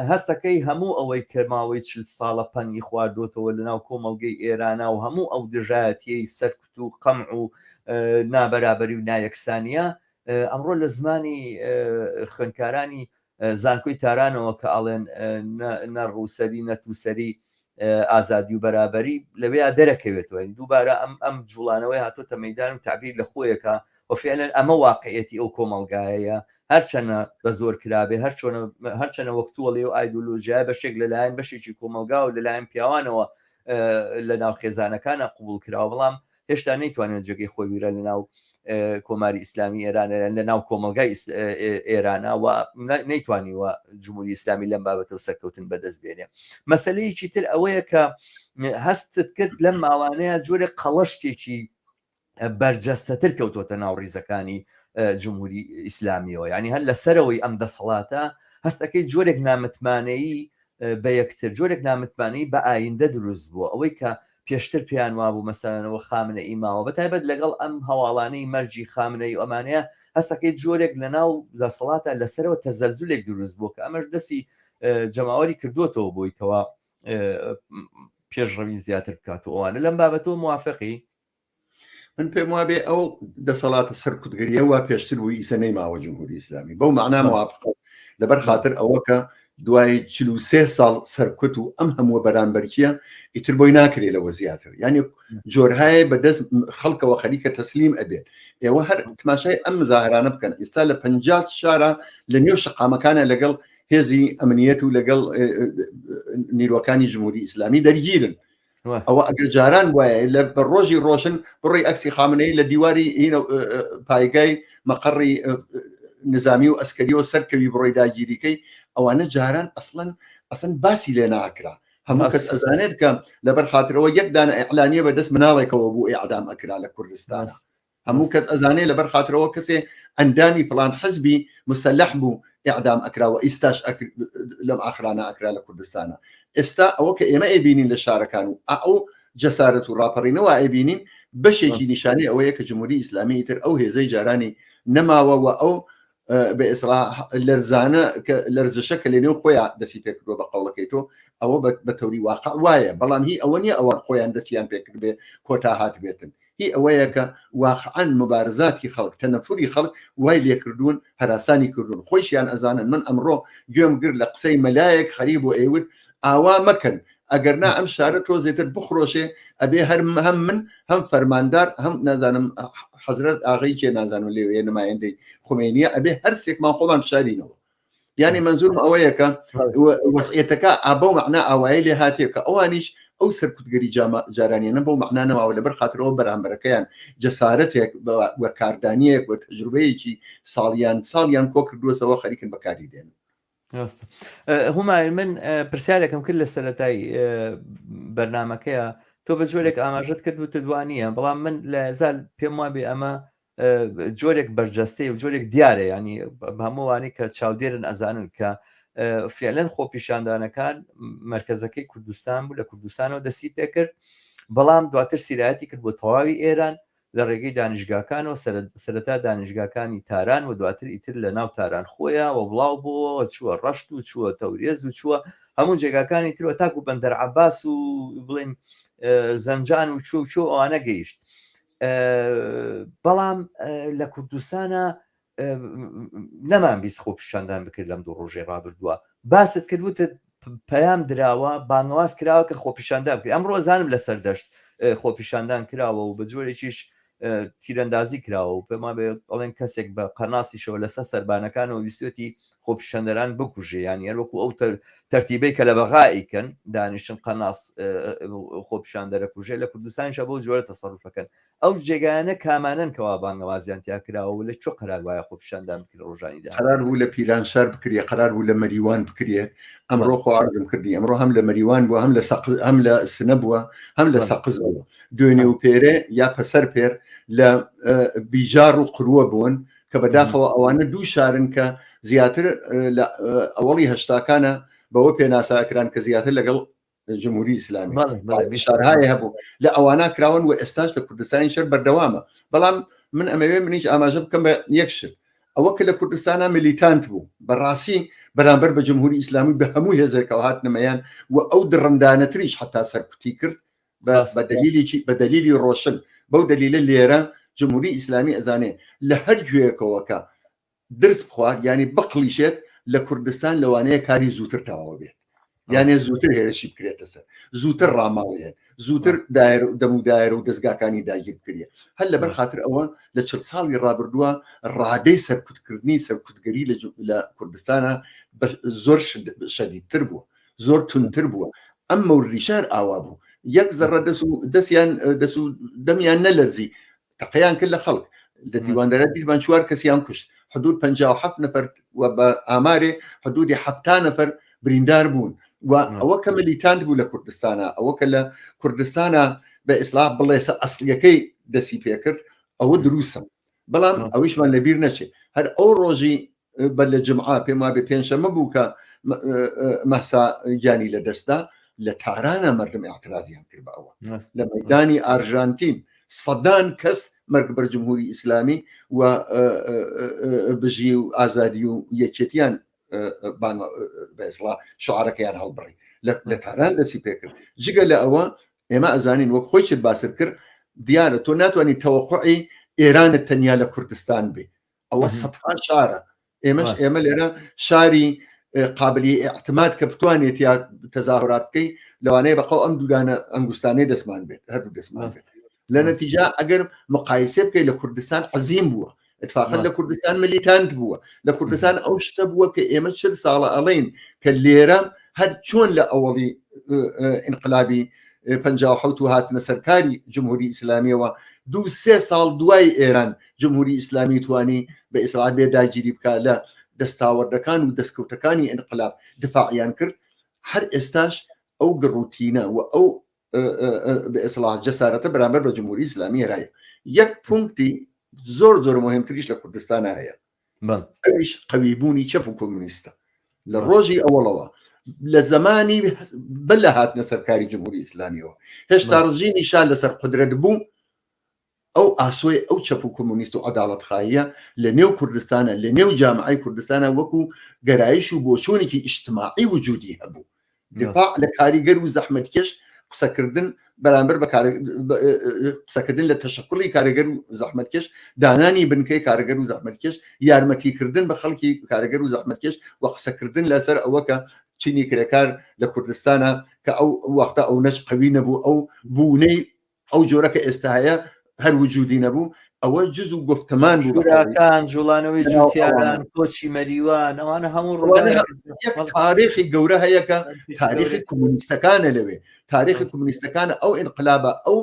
هەستەکەی هەموو ئەوەی کە ماوەی چل ساڵە پەنگی خواردۆتەوە لەناو کۆمەڵگەی ئێرانە و هەموو ئەو دژایەتیەی سەرکوت و قەمع و نابەرابەری و نایەکسانیە. ئەمڕۆ لە زمانی خوێندکارانی زانکۆی تارانەوە کە ئەڵێن نە ڕووسەری نە تووسەری ئازادی و بەرابەری لەوێیا دەرەکەوێتەوە دووبارە ئەم ئەم جوڵانەوەی هاتۆتە مەدان و تعبیر لە خۆیەکە و فعلا ئەمە واقعەتی ئەو کۆمەڵگایەیە هەرچەنە بە زۆر کرابێ هەرچۆنە هەرچەنە وەک توڵێ و ئایدۆلۆژیای بەشێک لەلایەن بەشێکی کۆمەڵگا و لەلایەن پیاوانەوە لە ناو خێزانەکانە قوبول کراوە بەڵام هێشتا نەیتوانێت جێگەی خۆی بگرە لە ناو کۆماری ئیسلامی ئێران لە ناو کۆمەلگای ئێرانە و نەیتوانیوە جمهوری ئیسلامی لەم بابەتەوە سەرکەوتن بەدەست بێنێ مەسلەیەکی تر ئەوەیە کە هەستت کرد لەم ماوانەیە جۆرێک قەڵەشتێکی بەرجەستەتر کەوتۆتە ناو ڕیزەکانی جمهوری ئیسلامیەوە یعنی هەر لەسەرەوەی ئەم دەسەڵاتە هەستەکەی جۆرێک نامتمانەیی بە یەکتر، جۆرێک نامتمانەیی بە ئایندە دروست بووە، ئەوەی کە پێشتر پێیان وابوو مەسەلەن ئەوە خامنەئی ماوە، بە تایبەت لەگەڵ ئەم هەواڵانەی مەرگی خامنەئی و ئەمانەیە هەستەکەی جۆرێک لەناو دەسەڵاتە لەسەرەوە تەزەلزولێک دروست بووە کە ئەمەش دەستی جەماوەری کردووەتەوە بۆی کەوا پێشڕەوی زیاتر بکات و ئەوانە لەم بابەتەوە موافقی؟ من پێم وابێ ئەو دەسەڵاتە سەرکوتگەریە وا پێشتر بوو ئیسە نەیماوە جمهوری ئیسلامی بەو معنا موافقە لەبەر خاطر ئەوە کە دوای 43 ساڵ سەرکوت و ئەم هەمووە بەرامبەرکیە ئیتر بۆی ناکرێ لەوە زیاتر یعنی جۆرهایە بەدەست خەڵکەوە خەریکە تەسلیم ئەبێت ئێوە هەر تماشای ئەم مزاهرانە بکەن ئێستا لە پ شارە لە نێو شقامەکانە لەگەڵ هێزی ئەمنیەت و لەگەڵ نیروەکانی جمهوری ئیسلامی دەرگیرن ئەوە ئەگەر جاران وایە لە بە ڕۆژی ڕۆشن بڕی ئەکسی خامنەی لە دیواری پایگای مەقەڕی نظامی و ئەسکەریەوە سەرکەوی بڕۆی داگیریکەی ئەوانە جاران ئەسڵەن ئەسن باسی لێ ناکرا هەموو کەس ئەزانێت کە لەبەر خااترەوە یەک دانە ئەعلانیە بە دەست مناڵێکەوە بوو ئەعدام ئەکرا لە کوردستانە هەموو کەس ئەزانێ لەبەر خاترەوە کەسێ ئەندامی فلان حزبی مسلح بوو ئەعدام ئەکراوە ئیستاش لەم ئاخرانە ئەکرا لە کوردستانە ئێستا ئەوە کە ئێمە ئەیبینین لە شارەکان و ئەو جەسارەت و ڕاپەڕینەوە ئەیبینین بەشێکی نیشانەی ئەوەیە کە جمهوری ئیسلامی تر ئەو هێزەی جارانی نەماوە و ئەو بە ئێستا لەرزانە کە لەرزشە کە لەنێو خۆیان دەستی پێکردووە بە قەوڵەکەی تۆ ئەوە بە تەوری واقع وایە بەڵام هی ئەوە نییە ئەوان خۆیان دەستیان پێکرد بێ کۆتا هات بێتن هی ئەوەیە کە واقعەن موبارزاتی خەڵک، تەنەفوری خەڵک وای لێکردوون، هەراسانی کردوون. خۆیشیان ئەزانن. من ئەمڕۆ گوێم گرت لە قسەی مەلایەک خەریک بوو ئەیوت ئاوا مەکەن، ئەگەر نا ئەم شارە تۆزێ تر بخرۆشێ ئەبێ هەر هەم من هەم فەرماندار هەم نازانم حەزرەت ئاغەی کێ نازانم لێوێ نمایندەی خومەینیە ئەبێ هەر سێکمان خۆمان بشارینەوە. یعنی منزورم ئەوەیە کە وەسعەتەکە ئابە و معنا ئاوایی لێ هاتیە کە ئەوانیش ئەو سەرکوتگەری جارانیانە بەو معنا نەماوە لەبەر خاطرەوە بەرامبەرەکەیان جەسارەتێک بە کاردانیەک و تەجروبەیەکی ساڵیان ساڵیان کۆ کردووەسەوە خەریکن بەکاری دێن. هومایون من پرسیارێکم کرد لە سەرەتای بەرنمەکەیە تۆ بە جۆرێک ئاماژەت کرد وتت وانییە بەڵام من لە زال پێم وابێ ئەمە جۆرێک بەرجەستەیە و جۆرێک دیارە ینی هەمووانی کە چاودێرن ئەزانن کە فعلەن خۆپیشاندانەکان مرکزەکەی کوردستان بوو لە کوردستانەوە دەستی پێکرد بەڵام دواتر سیرایەتی کرد بۆ تەواوی ئێران لە ڕێگەی دانیشگاکانەوە سەرەتا دانیشگاکانی تاران و دواتر ئیتر لە ناو تاران خۆیان و بڵاو بووەوە چووە ڕەشت و چووە تەورێز و چووە هەموو جێگاکانی ترەوە تاکو بەندەر عباس و بڵێن زەنجان و چوو چۆ ئەوانە گەیشت بەڵام لە کوردستانە نەمان 20 خۆپیشاندان بکرد لەم دوو ڕۆژەی ڕابردووە باست کرد وتت پەیام دراوە بانگەواز کراوە کە خۆپیشاندان بکرێت ئەمڕۆ زانم لە سەردەشت خۆپیشاندان کراوە و بە جۆرێکیش تیرەندازی کراوە و پێما بێ ئەڵێن کەسێک بە قەناسیشەوە لەسەر سەربانەکانەوە ویستێتی خۆپیشاندەران بکوژێ یانی هەر وەکو ئەو تەرتیبەی کە لە بەغا ئەیکەن دانیشتن قەناس خۆپیشاندەرە کوژێ لە کوردستانیشە بەو جۆرە تەسەروفەکەن ئەو جێگایانە کامانەن کەوا بانگەوازیان تیا کراوە و لە کوێ قەرار وایە خۆپیشاندان بکرێ ڕۆژانی داهاتوو؟ قەرار بوو لە پیرانشار بکرێ قەرار بوو لە مەریوان بکرێ ئەمڕۆ خۆ عەرزم کردی ئەمڕۆ هەم لە مەریوان بووە هەم لە سەقز هەم لە سنە بووە هەم لە سەقز بووە دوێنێ و پێرێ یا پەسەر پێر لە بیجاڕ و قرووە بوون کە بەداخەوە ئەوانە دوو شارن کە زیاتر لە ئەوەڵی هەشتاکانە بەوە پێناسە ئەکران کە زیاتر لەگەڵ جمهوری ئیسلامی شارهای هەبوو لە ئەوانە کراون و ئێستاش لە کوردستانی شەر بەردەوامە بەڵام من ئەمەوێ منیش ئاماژە بکەم بە یەک شت ئەوە کە لە کوردستانە میلیتانت بوو بەڕاستی بەرامبەر بە جمهوری ئیسلامی بە هەموو هێزێکەوە هاتنەمەیان و ئەو دڕندانەتریش حتا سەرکوتی کرد بە دەلیلێکی بە دەلیلی ڕۆشن بەو دەلیلە لێرە جمهوری ئیسلامی ئەزانێ لە هەر گوێیەکەوە کە درز بخوات یانی بقڵیشێت لە کوردستان لەوانەیە کاری زووتر تەواو بێت یانێ زووتر هێرشی بکرێتە سەر زووتر ڕاماڵێ زووتر دایر دەم و دایرە و دەستگاکانی داگیر بکرێت هەر لەبەر خاطر ئەوە لە چل ساڵی ڕابردووە ڕادەی سەرکوتکردنی سەرکوتگەری لە کوردستانە زۆر شەدیدتر بووە زۆر تونتر بووە ئەم مەوردیشار ئاوا بوو یەک زەڕە دەست و دەستیان دەست و دەمیان نەلەرزی تەقەیان کرد لە خەڵک لە دیواندەرە بیرمان چوار کەسیان کوشت حدود 57 نەفەر و بە ئامارێ حدودی 70 نەفەر بریندار بوون و ئەوە کە militant بوو لە کوردستانە ئەوە کە لە کوردستانە بە ئیسلاح بڵێسە ئەسلیەکەی دەسی پێکرد ئەوە دروستە بەڵام ئەویشمان لەبیر نەچێت هەر ئەو ڕۆژی بەر لە جمعە پێم وابێ پێنجشەممە بوو کە مەهسا گیانی لە دەستدا لە تارانە مردم اعترازیان کرد بە ئەوە لە مەدانی ئارژانتین سەدان کەس مەرگ بەر جمهوری ئیسلامی و بژی و ئازادی و یەکێتیان بەئێسڵا شعارەکەیان هەڵبڕی لە تاران دەسی پێکرد جگە لە ئەوە ئێمە ئەزانین وەک خۆی چت باست کرد دیارە تۆ ناتوانانی تەوەقعی ئێرانت تەنیا لە کوردستان بێ ئەوە سەدها شارە ئێمەش ئێمە لێرە شاری قابلی اعتماد کە بتوانێت یا تەزاهرات بکەی لەوانەیە بەقەو ئەم دوودانە ئەنگوستانەی دەستمان بێت هەردوو دەستمان بێت لە نەتیجا ئەگەر مقایسێ بکەی لە کوردستان عزیم بووە اتفاقا لە کوردستان militant بووە لە کوردستان ئەو شتە بووە کە ئێمە چل ساڵە ئەڵین کە لێرە هەر چۆن لە ئەوەڵی ئینقلابی 57 و هاتنە سەرکاری جمهوری ئیسلامیەوە دوو سێ ساڵ دوای ئێران جمهوری ئیسلامی توانی بە ئیسرائیل بێ داگیری بکا لە دەستاوەردەکان و دەستکەوتەکانی ئینقلاب دفاعیان کرد هەر ئێستاش ئەو گڕوتینە و ئەو بە ئیسلاح جەسارەتە بەرامبەر بە جمهوری ئیسلامی هەیە یەک پونکتی زۆر زۆر مهمتریش لە کوردستانە هەیە ئەویش قەویبوونی چەپ و کۆمونیستە لە ڕۆژی ئەوەڵەوە لە زمانی بە لە هاتنە سەرکاری جمهوری ئیسلامیەوە هێشتا ڕژیمی شا لەسەر قدرەت بوو ئەو ئاسۆی ئەو چەپ و کۆمۆنیست و عەداڵەتخواهیە لە نێو کوردستانە لە نێو جامعەی کوردستانە وەکو گەرایش و بۆچوونێکی ئیجتماعی وجودی هەبوو دفاع لە کاریگەر و زەحمەتکێش قسەکردن بەرامبەر بە قسەکردن لە تەشەکوڵی کارگەر و زەحمەتکێش دانانی بنکەی کارگەر و زەحمەتکێش یارمەتیکردن بە خەڵکی کارگەر و زەحمەتکێش و قسەکردن لەسەر ئەوە کە چینی کرێکار لە کوردستانە کە ئەو وەختە ئەو نەش قوی نەبوو ئەو بوونەی ئەو جۆرە کە ئێستا هەیە هەر وجودی نەبوو ئەوە جز و گفتمان بوو شوراکان جوڵانەوەی جوتیاران کۆچی مەریوان ئەوانە هەموو یەک تاریخی گەورە هەیە کە تاریخی کۆمونیستەکانە لەوێ تاریخی کۆمونیستەکانە ئەو ئینقلابە ئەو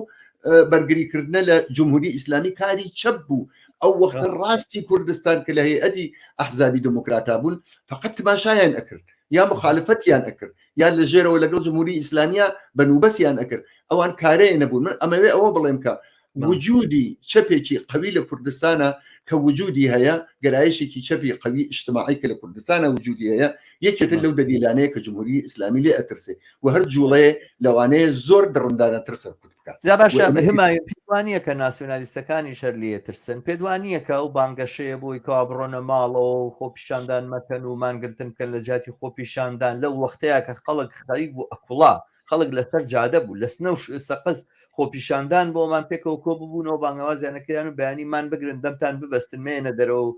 بەرگریکردنە لە جمهوری ئیسلامی کاری چەپ بوو ئەو وەختە ڕاستی کوردستان کە لە هەیئەتی ئەحزابی دموکراتا بوون فقط تماشایان ئەکرد یا مخالفەتیان ئەکرد یان لە ژێرەوە لەگەڵ جمهوری ئیسلامیە بەنوبەسیان ئەکرد ئەوان کارەیە نەبوون من ئەمەوێ ئەوە بڵێم کە وجودی چەپێکی قوی لە کوردستانە کە وجودی هەیە گەرایشێکی چەپی قوی ئیجتماعی کە لە کوردستانە وجودی هەیە یەکێتر لەو دەلیلانەیە کە جمهوری ئیسلامی لێ ئەترسێ و هەر جوڵەیە لەوانەیە زۆر دڕندانەتر سەرکوت بکات جا باشە همایون پێت وانییە کە ناسیۆنالیستەکانیش هەر لێ ترسن؟ پێت وانییە کە ئەو بانگەشەیە بۆی کەوا بڕۆنە ماڵەوە و خۆپیشاندان مەکەن و مانگرتن بکەن لە جیاتی خۆپیشاندان لەو وەختەیە کە خەڵک خەریک بوو ئەکوڵا خەڵک لەسەر جادە بوو لە سنە و سەقز خۆپیشاندان بۆمان پێکەوە کۆ ببوونەوە بانگەوازیان نەکران و بەیانی مان بگرن دەمتان ببەستن مێنە دەرەوە و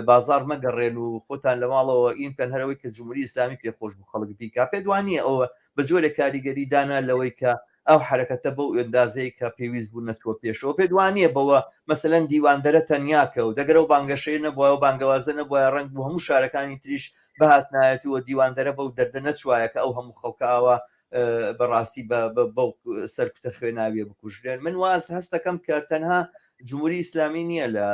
بازار مەگەڕێن و خۆتان لە ماڵەوە ئین بکەن هەرەوەی کە جمهوری ئیسلامی پێخۆش بوو خەڵک بیکا پێت وانییە ئەوە بە جۆرێک کاریگەری دانا لەوەی کە ئەو حەرەکەتە بەو ئەندازەی کە پێویست بوو نەچووە پێشەوە پێت وانییە بەوە مەسەلەن دیواندەرە تەنیا کەوت ئەگەر ئەو بانگەشەیە نەبوایە و بانگەوازە نەبوایە ڕەنگ بوو هەموو شارەکانی تریش بهاتنایەت و دیواندەرە بەو دەردە نەچوایە کە ئەو هەموو خەڵکە ئاوا بەڕاستی بەو سەرکوتە خوێناویە بکوژرێن من واز هەستەکەم کە تەنها جمهوری ئیسلامی نییە لە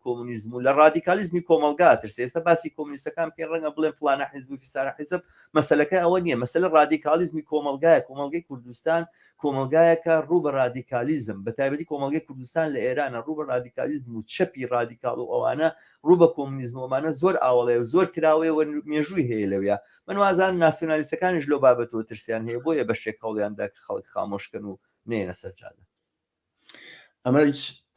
کۆمونیزم و لە ڕادیکالیزمی کۆمەلگا ترسێ ئێستا باسی کۆمونیستەکان پێ ڕەنگە بڵێن فلانە حیزب و فیسارە حیزب مەسەلەکە ئەوە نییە مەسەلە ڕادیکالیزمی کۆمەلگایە کۆمەلگەی کوردستان کۆمەلگایەکە ڕوو بە ڕادیکالیزم بە تایبەتی کۆمەلگەی کوردستان لە ئێرانە ڕوو بە ڕادیکالیزم و چەپی ڕادیکاڵ و ئەوانە ڕوو بە کۆمونیزم و ئەمانە زۆر ئاوەڵەیە و زۆر کراوەیە و مێژووی هەیە لەویا من وازانم ناسیۆنالیستەکانیش لەو بابەتەوە ترسیان هەیە بۆیە بەشێک هەوڵیان دا کە خەڵک خامۆش کەن و نەیەنە سەر جادە. ئەمە.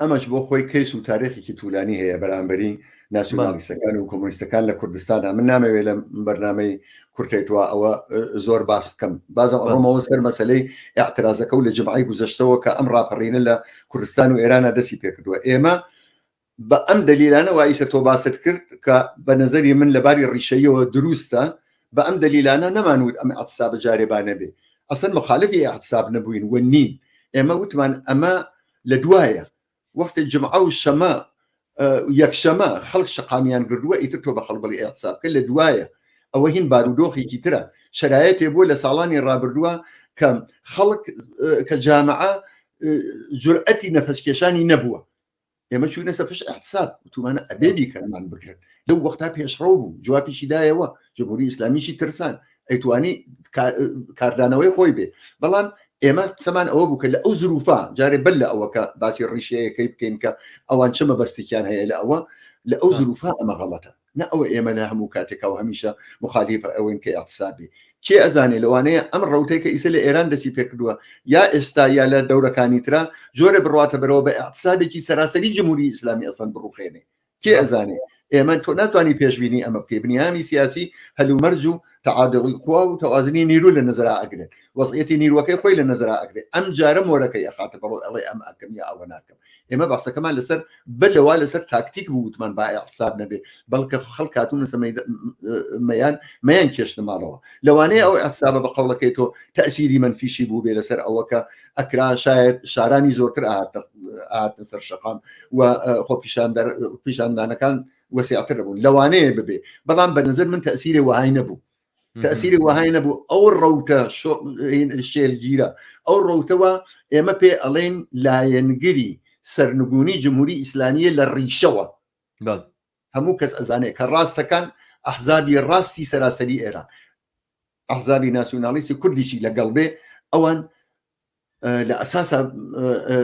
ئەمەش بۆ خۆی کەیس و تاریخێکی تولانی هەیە بەرامبەری ناسیۆنالیستەکان و کۆمۆنیستەکان لە کوردستاندا. من نامەوێت لە بەرنامەی کورتەی توا ئەوە زۆر باس بکەم. بازم ئەڕۆمەوە سەر مەسەلەی ئیعترازەکە و لە جمعەی گوزەشتەوە کە ئەم ڕاپەڕینە لە کوردستان و ئێرانە دەستی پێکردووە. ئێمە بە ئەم دەلیلانە وایسە تۆ باست کرد کە بە نەزەری من لەباری ڕیشەیەوە دروستە، بە ئەم دەلیلانە نەمانوت ئەم ئیعتسابە جارێ با نەبێ. ئەسەن مخالفی ئیعتساب نەبووین و نین. ئێمە وتمان ئەمە لە دوایە وەختی جمعە و شەمە یەکشەمە خەڵک شەقامیان گردووە ئیتر تۆ بە خەڵک بڵێ ئیعتساب بکە لە دوایە ئەوە هین بارودۆخێکی ترە شەرایەتێ بووە لە ساڵانی ڕابردووە کە خەڵک کە جامعە جورئەتی نەفەسکێشانی نەبووە ئێمە چوینە سەر پشت احتساب وتومانە ئەبێ بیکەنمان بگرن لەو وەختا پێشڕەو بوو جوابیشی دایەوە جمهوری ئیسلامیشی ترسان ئەیتوانی کاردانەوەی خۆی بێ بەڵام ئێمە قسەمان ئەوە بوو کە لە ئەو زروفە جارێ بەر لە ئەوە کە باسی ڕیشەیەکەی بکەین کە ئەوان چ مەبەستێکیان هەیە لە ئەوە لە ئەو زروفە ئەمە غەڵەتە نە ئەوە ئێمە لە هەموو کاتێکا و هەمیشە مخالیفە ئەوەین کە ئیعتساب بێ. کێ ئەزانێ لەوانەیە ئەم ڕەوتەی کە ئیسە لە ئێران دەستی پێکردووە یا ئێستا یا لە دەورەکانی ترا جۆرێ بڕواتە بەرەوە بە ئیعتسابێکی سەراسەری جمهوری ئیسلامی ئەسڵەن بڕوخێنێ. کێ ئەزانێ؟ ئێمە تۆ ناتوانی پێشبینی ئەمە بکەی. بنیامی سیاسی هەلومەرج و تەعادولی قوا و تەوازنی نیرو لە نەزەرا ئەگرێت. وەزعیەتی نیروەکەی خۆی لە نەزەرا ئەگرێت. ئەم جارە مۆرەکەی ئەخاتە بەڕۆ ئەڵێ ئەمە ئەکەم یا ئەوە ناکەم. ئێمە باسەکەمان لەسەر بەر لەوە لەسەر تاکتیک بوو وتمان با ئیعتساب نەبێ بەڵکە خەڵک هاتوونەسە مەیان مەیان کێشتە ماڵەوە لەوانەیە ئەو ئیعتسابە بە قەوڵەکەی تۆ تەئسیری مەنفیشی بوو بێ لەسەر ئەوە کە ئەکرا شاید شارانی زۆرتر ئاهاتنە سەر شەقام و خۆپیشاندەر پیشاندانەکان وەسیعتر بوون لەوانەیە ببێ بەڵام بە نظر من تەئسیری وەهای نەبوو تەسیری وەهای نەبوو ئەو ڕەوتە شێلگیرە ئەو ڕەوتەوە ئێمە پێ ئەڵێن لایەنگری سەرنگونی جمهوری ئیسلامیە لە ڕیشەوە هەموو کەس ئەزانێت کە ڕاستەکان ئەحزابی ڕاستی سەراسەری ئێران ئەحزابی ناسیونالیستی کوردیشی لەگەڵ بێ ئەوان لە ئەساسا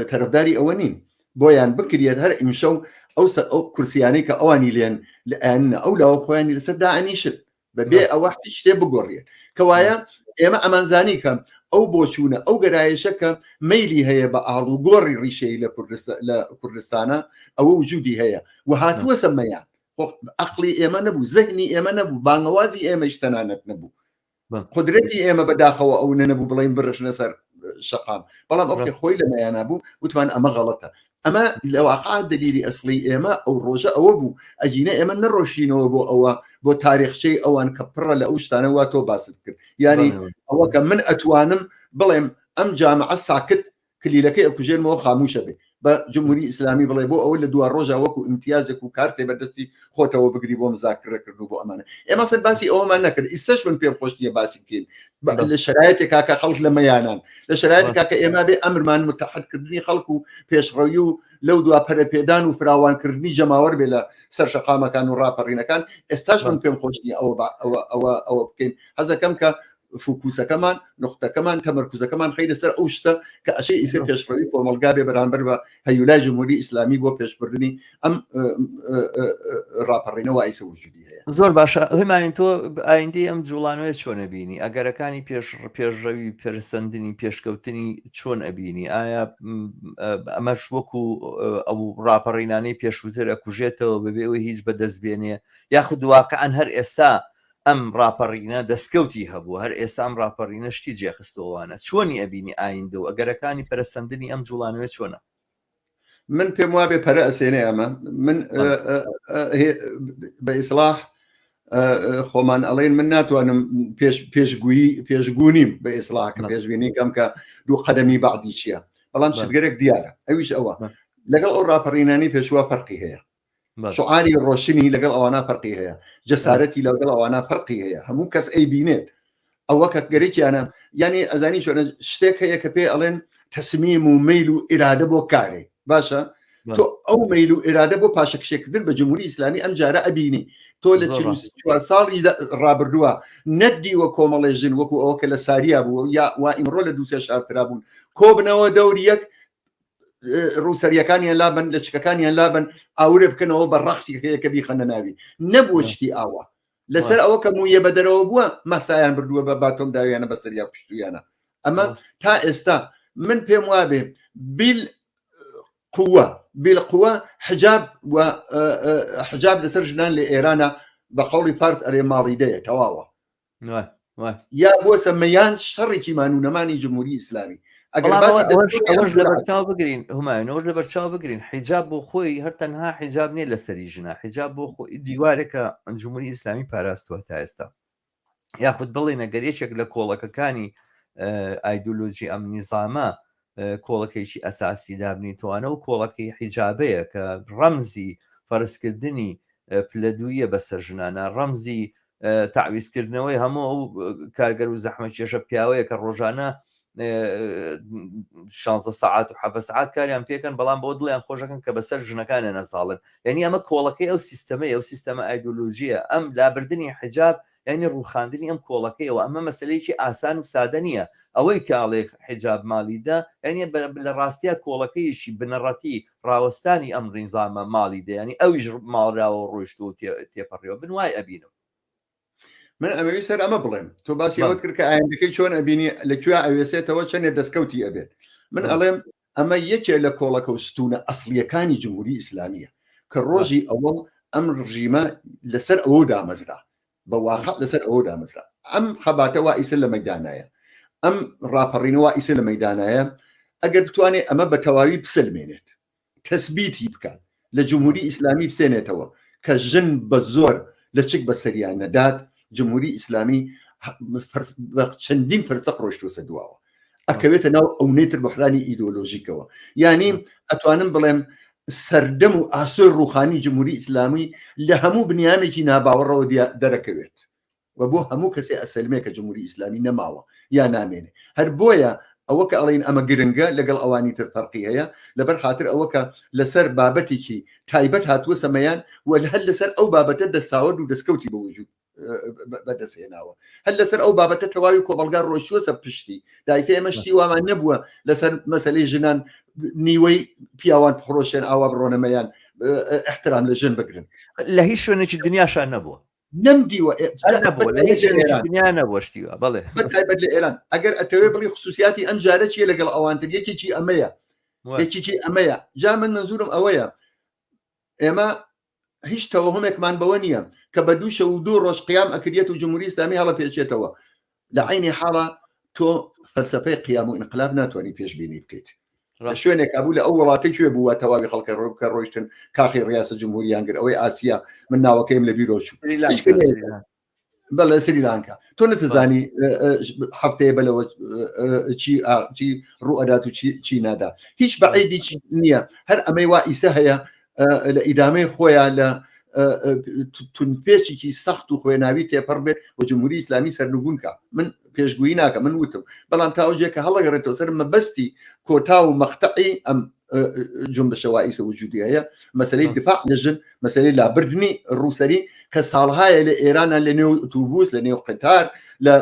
تەرەفداری ئەوە نین بۆیان بکرێت هەر ئیمشەو ئەو ئەو کورسیانەی کە ئەوانی لێن لە ئەنە ئەو لاوە خۆیانی لەسەر دائەنیشن بەبێ ئەوە هیچ شتێ بگۆڕێت کەوایە ئێمە ئەمانزانی کە ئەو بۆچوونە ئەو گەرایشە کە مەیلی هەیە بە ئاڵوگۆڕی ڕیشەی لە لە کوردستانە ئەوە وجودی هەیە و هاتووە سەمەیان عقلی ئێمە نەبوو زەهنی ئێمە نەبوو بانگەوازی ئێمەش تەنانەت نەبوو قدرەتی ئێمە بەداخەوە ئەو نەبوو بڵین بڕژنە سەر شەقام بەڵام ئەو خۆی لە مەیانە بوو وتمان ئەمە غەڵەتە ئەمە لەواقع دلیلی ئەسڵی ئێمە ئەو ڕۆژە ئەوە بوو ئەگینە ئێمە نەڕۆشینەوە بۆ ئەوە بۆ تاریخچەی ئەوان کە پڕە لە ئەو شتانە وا تۆ باست کرد یعنی ئەوە کە من ئەتوانم بڵێم ئەم جامعە ساکت کلیلەکەی ئەکوژێنمەوە خاموشە بێ بە جمهوری ئیسلامی بڵێ بۆ ئەوە لە دوا ڕۆژا وەکو ئیمتیازێک و کارتێ بە دەستی خۆتەوە بگری بۆ مزاکرەکردن و بۆ ئەمانە ئێمە سەر باسی ئەوەمان نەکرد ئیستەش من پێم خۆش نییە باسی بکەین لە شرایطێک کاکە خەڵک لە مەیانان لە شرایط کاکە ئێمە بێ ئەمرمان متحدکردنی خەڵک و پێشڕەوی و لەو دوا پەرەپێدان و فراوانکردنی جەماوەر بێ لە سەر شەقامەکان و ڕاپەڕینەکان ئێستاش من پێم خۆش نییە ئەوە ئەوە ئەوە ئەوە بکەین حەزەکەم کە فوکوسەکەمان، نوقتەکەمان، تەمەرکوزەکەمان خەینە سەر ئەو شتە کە ئەشێ ئیسە پێشڕەوی کۆمەڵگا بێ بەرامبەر بە هەیولای جمهوری ئیسلامی بۆ پێشبردنی ئەم ڕاپەڕینەوە ئیسە وجودی هەیە. زۆر باشە هیماین تۆ ئایندەی ئەم جوڵانەوەیە چۆن ئەبینی؟ ئەگەرەکانی پێش پێشڕەوی پەرسەندنی پێشکەوتنی چۆن ئەبینی؟ ئایا ئەمەش وەکو ئەو ڕاپەڕینانەی پێشووتر ئەکوژێتەوە بەبێ ئەوەی هیچ بەدەست بێنێ یاخود واقعەن هەر ئێستا ئەم ڕاپەڕینە دەستکەوتی هەبوو، هەر ئێستا ئەم ڕاپەڕینە شتی جێخستووەوانە، چۆنی ئەبینی ئایندە و ئەگەرەکانی پەرەسەندنی ئەم جوڵانەوە چۆنە؟ من پێم وابێ پەرە ئەسێنێ ئەمە من بە ئیسلاح خۆمان ئەڵێن من ناتوانم پێش پێشگویی پێشگونیم بە ئیسلاح کە پێشبینی کەم کە دوو قەدەمی بەعدی چییە بەڵام شتگەرێک دیارە ئەویش ئەوە لەگەڵ ئەو ڕاپەڕینانی پێشوە فەرقی هەیە شعاری ڕۆشنی لەگەڵ ئەوانە فەرقی هەیە جەسارەتی لەگەڵ ئەوانە فەرقی هەیە هەموو کەس ئەی بینێت ئەوە کە گەرەکیانە یعنی ئەزانی چۆنە شتێک هەیە کە پێ ئەڵێن تەسمیم و میل و ئیرادە بۆ کارێک باشە تۆ ئەو میل و ئیرادە بۆ پاشەکشێکردن بە جمهوری ئیسلامی ئەم جارە ئەبینی تۆ لە چوار ساڵی ڕابردووە نەدیوە کۆمەڵێ ژن وەکو ئەوە کە لە ساریا بوو یا وا ئیمڕۆ لە دووسێ شارترا بوون کۆبنەوە دەور یەک ڕووسەریەکانیان لابن لە چکەکانیان لابن ئاورێ بکەنەوە بە ڕەخسی هەیە کە بیخەنە ناوی نەبووە شتی ئاوا لەسەر ئەوە کە مویە بە دەرەوە بووە مەسایان بردووە بە باتۆم داویانە بەسەریا کوشتویانە ئەمە تا ئێستا من پێم وابێ بیل. قوە بیلقوە حجاب و حجاب لەسەر ژنان لە ئێرانە بە قەوڵی فارس ئەرێ ماڵیدەیە تەواوە یا بۆسە مەیان شەڕێکی مان و نەمانی جمهوری ئیسلامی ئەگەر ئەوەش لەبەرچاو بگرین همایون ئەوەش لەبەرچاو بگرین حیجاب بۆ خۆی هەر تەنها حیجاب نییە لەسەری ژنە حیجاب بۆ خۆی دیوارێکە جمهوری ئیسلامی پاراستوە تا ئێستا یاخود بڵێن ئەگەر یەکێک لە کۆڵەکەکانی ئایدۆلۆژی ئەم نیزامە کۆڵەکەیکی ئەساسی دابنیتوانە و کۆڵەکەی حیجابەیە کە ڕەمزی فەرزکردنی پلە دوویە بەسەر ژنانە ڕەمزی تەعویزکردنەوەی هەموو ئەو کارگەر و زەحمەتکێشە پیاوەیە کە ڕۆژانە 16 سەعات و 7 سەعات کاریان پێکەن بەڵام بۆ دڵیان خۆشەکەن کە بەسەر ژنەکانیان نەزاڵن یعنی ئەمە کۆڵەکەی ئەو سیستەمەیە ئەو سیستەمە ئایدۆلۆژیە ئەم لابردنی حجاب یعنی ڕووخاندنی ئەم کۆڵەکەیەوە ئەمە مەسلەیەکی ئاسان و سادە نییە ئەوەی کاڵێک حجاب مالیدە یعنی لە ڕاستیا کۆڵەکەیەکی بنەڕەتی ڕاوەستانی ئەم ڕیزامە ماڵی دە یانی ئەویش ماڵراوە و ڕۆیشتووە و تێپەڕیوە من وای ئەبینم. من ئەمەوێت سەر ئەمە بڵێم تۆ باسی ئەوەت کرد کە ئایندەکەی چۆن ئەبینی لە کوێ ئەوێسێتەوە چەندێ دەستکەوتی ئەبێت من ئەڵێم ئەمە یەکێ لە کۆڵەکە و ستونە ئەسڵیەکانی جمهوری ئیسلامیە کە ڕۆژی ئەوە ئەم ڕژیمە لەسەر ئەوە دامەزرا بە واقع لەسەر ئەوە دامەزرا ئەم خەباتە وا ئیسە لە مەدانایە ئەم ڕاپەڕینەوە ئیسە لە مەدانایە ئەگەر بتوانێت ئەمە بە تەواوی بسەلمێنێت تەسبیتی بکات لە جمهوری ئیسلامی بسێنێتەوە کە ژن بە زۆر لە چک بە سەریان نەدات جمهوری ئیسلامی بە چەندین فرسەق ڕۆشتوسە دواوە ئەکەوێتە ناو ئەونەی تر بحرانی ئیدۆلۆژیکەوە یعنی ئەتوانم بڵێم سەردەم و ئاسۆی ڕوخانی جمهوری ئیسلامی لە هەموو بنیامێکی ناباوەڕەوە دەرەکەوێت و بۆ هەموو کەسێ ئەسەلمێ کە جمهوری ئیسلامی نەماوە یا نامێنێ هەر بۆیە ئەوە کە ئەڵین ئەمە گرنگە لەگەڵ ئەوانی تر فەرقی هەیە لەبەر خاطر ئەوە کە لەسەر بابەتێکی تایبەت هاتووە سەمەیان و هەر لەسەر ئەو بابەتە دەستاوەرد و دەستکەوتی بە وجود بەدەستهێناوە هەر لەسەر ئەو بابەتە تەواوی کۆمەلگا ڕۆیشتووە سەر پشتی دایسە ئێمە شتی وامان نەبووە لەسەر مەسلەی ژنان نیوەی پیاوان بخرۆشێن ئاوا بڕۆنەمەیان احترام لە ژن بگرن لە هیچ شوێنێکی دنیاشان نەبووە نەمدیوە نەبووە لە هیچ شوێنێکی دنیا نەبووە شتیوە بەڵێ بەتایبەت لە ئێران ئەگەر ئەتەوێ بڵی خصوصیاتی ئەم جارە چیە لەگەڵ ئەوانتر یەکێکی ئەمەیە یەکێکی ئەمەیە جا من منزورم ئەوەیە ئێمە هیچ تەوەهمێکمان بەوە نییە کە بە دوو شەو و دوو ڕۆژ قیام ئەکریەت و جمهوری ئیسلامی هەڵە پێچێتەوە لە عینی حاڵە تۆ فەلسفەی قیام و ئینقلاب ناتوانانی پێشبینی بکەیت لە شوێنێک هەبوو لە ئەو وڵاتی کوێ بووە تەواوی خەڵکە ڕۆ کە ڕۆیشتن کاخی ڕیاسە جمهوریان گر ئەوەی ئاسیا من ناوەکەیم لە بیرۆ چوو بەڵێ سریلانکا تۆ نەتزانی هەفتەیە بەلەوە چی چی ڕوئەدات و چی نادا هیچ بەعیدی نییە هەر ئەمەی وا ئیسە هەیە لە ئیدامەی خۆیان لە تونپێچێکی سەخت و خوێناوی تێپەڕ بێت و جمهوری ئیسلامی سەرنگون کە من پێشگویی ناکە من وتم بەڵام تاوجێ کە هەڵەگەڕێتەوە سەر مەبەستی کۆتا و مەقتەعی ئەم جنبشە وا ئیسە وجودی هەیە مەسلەی دفاع لە ژن مەسلەی لابردنی ڕووسەری کە ساڵهایە لە ئێرانە لە نێو ئوتوبوس لە نێو قەتار لە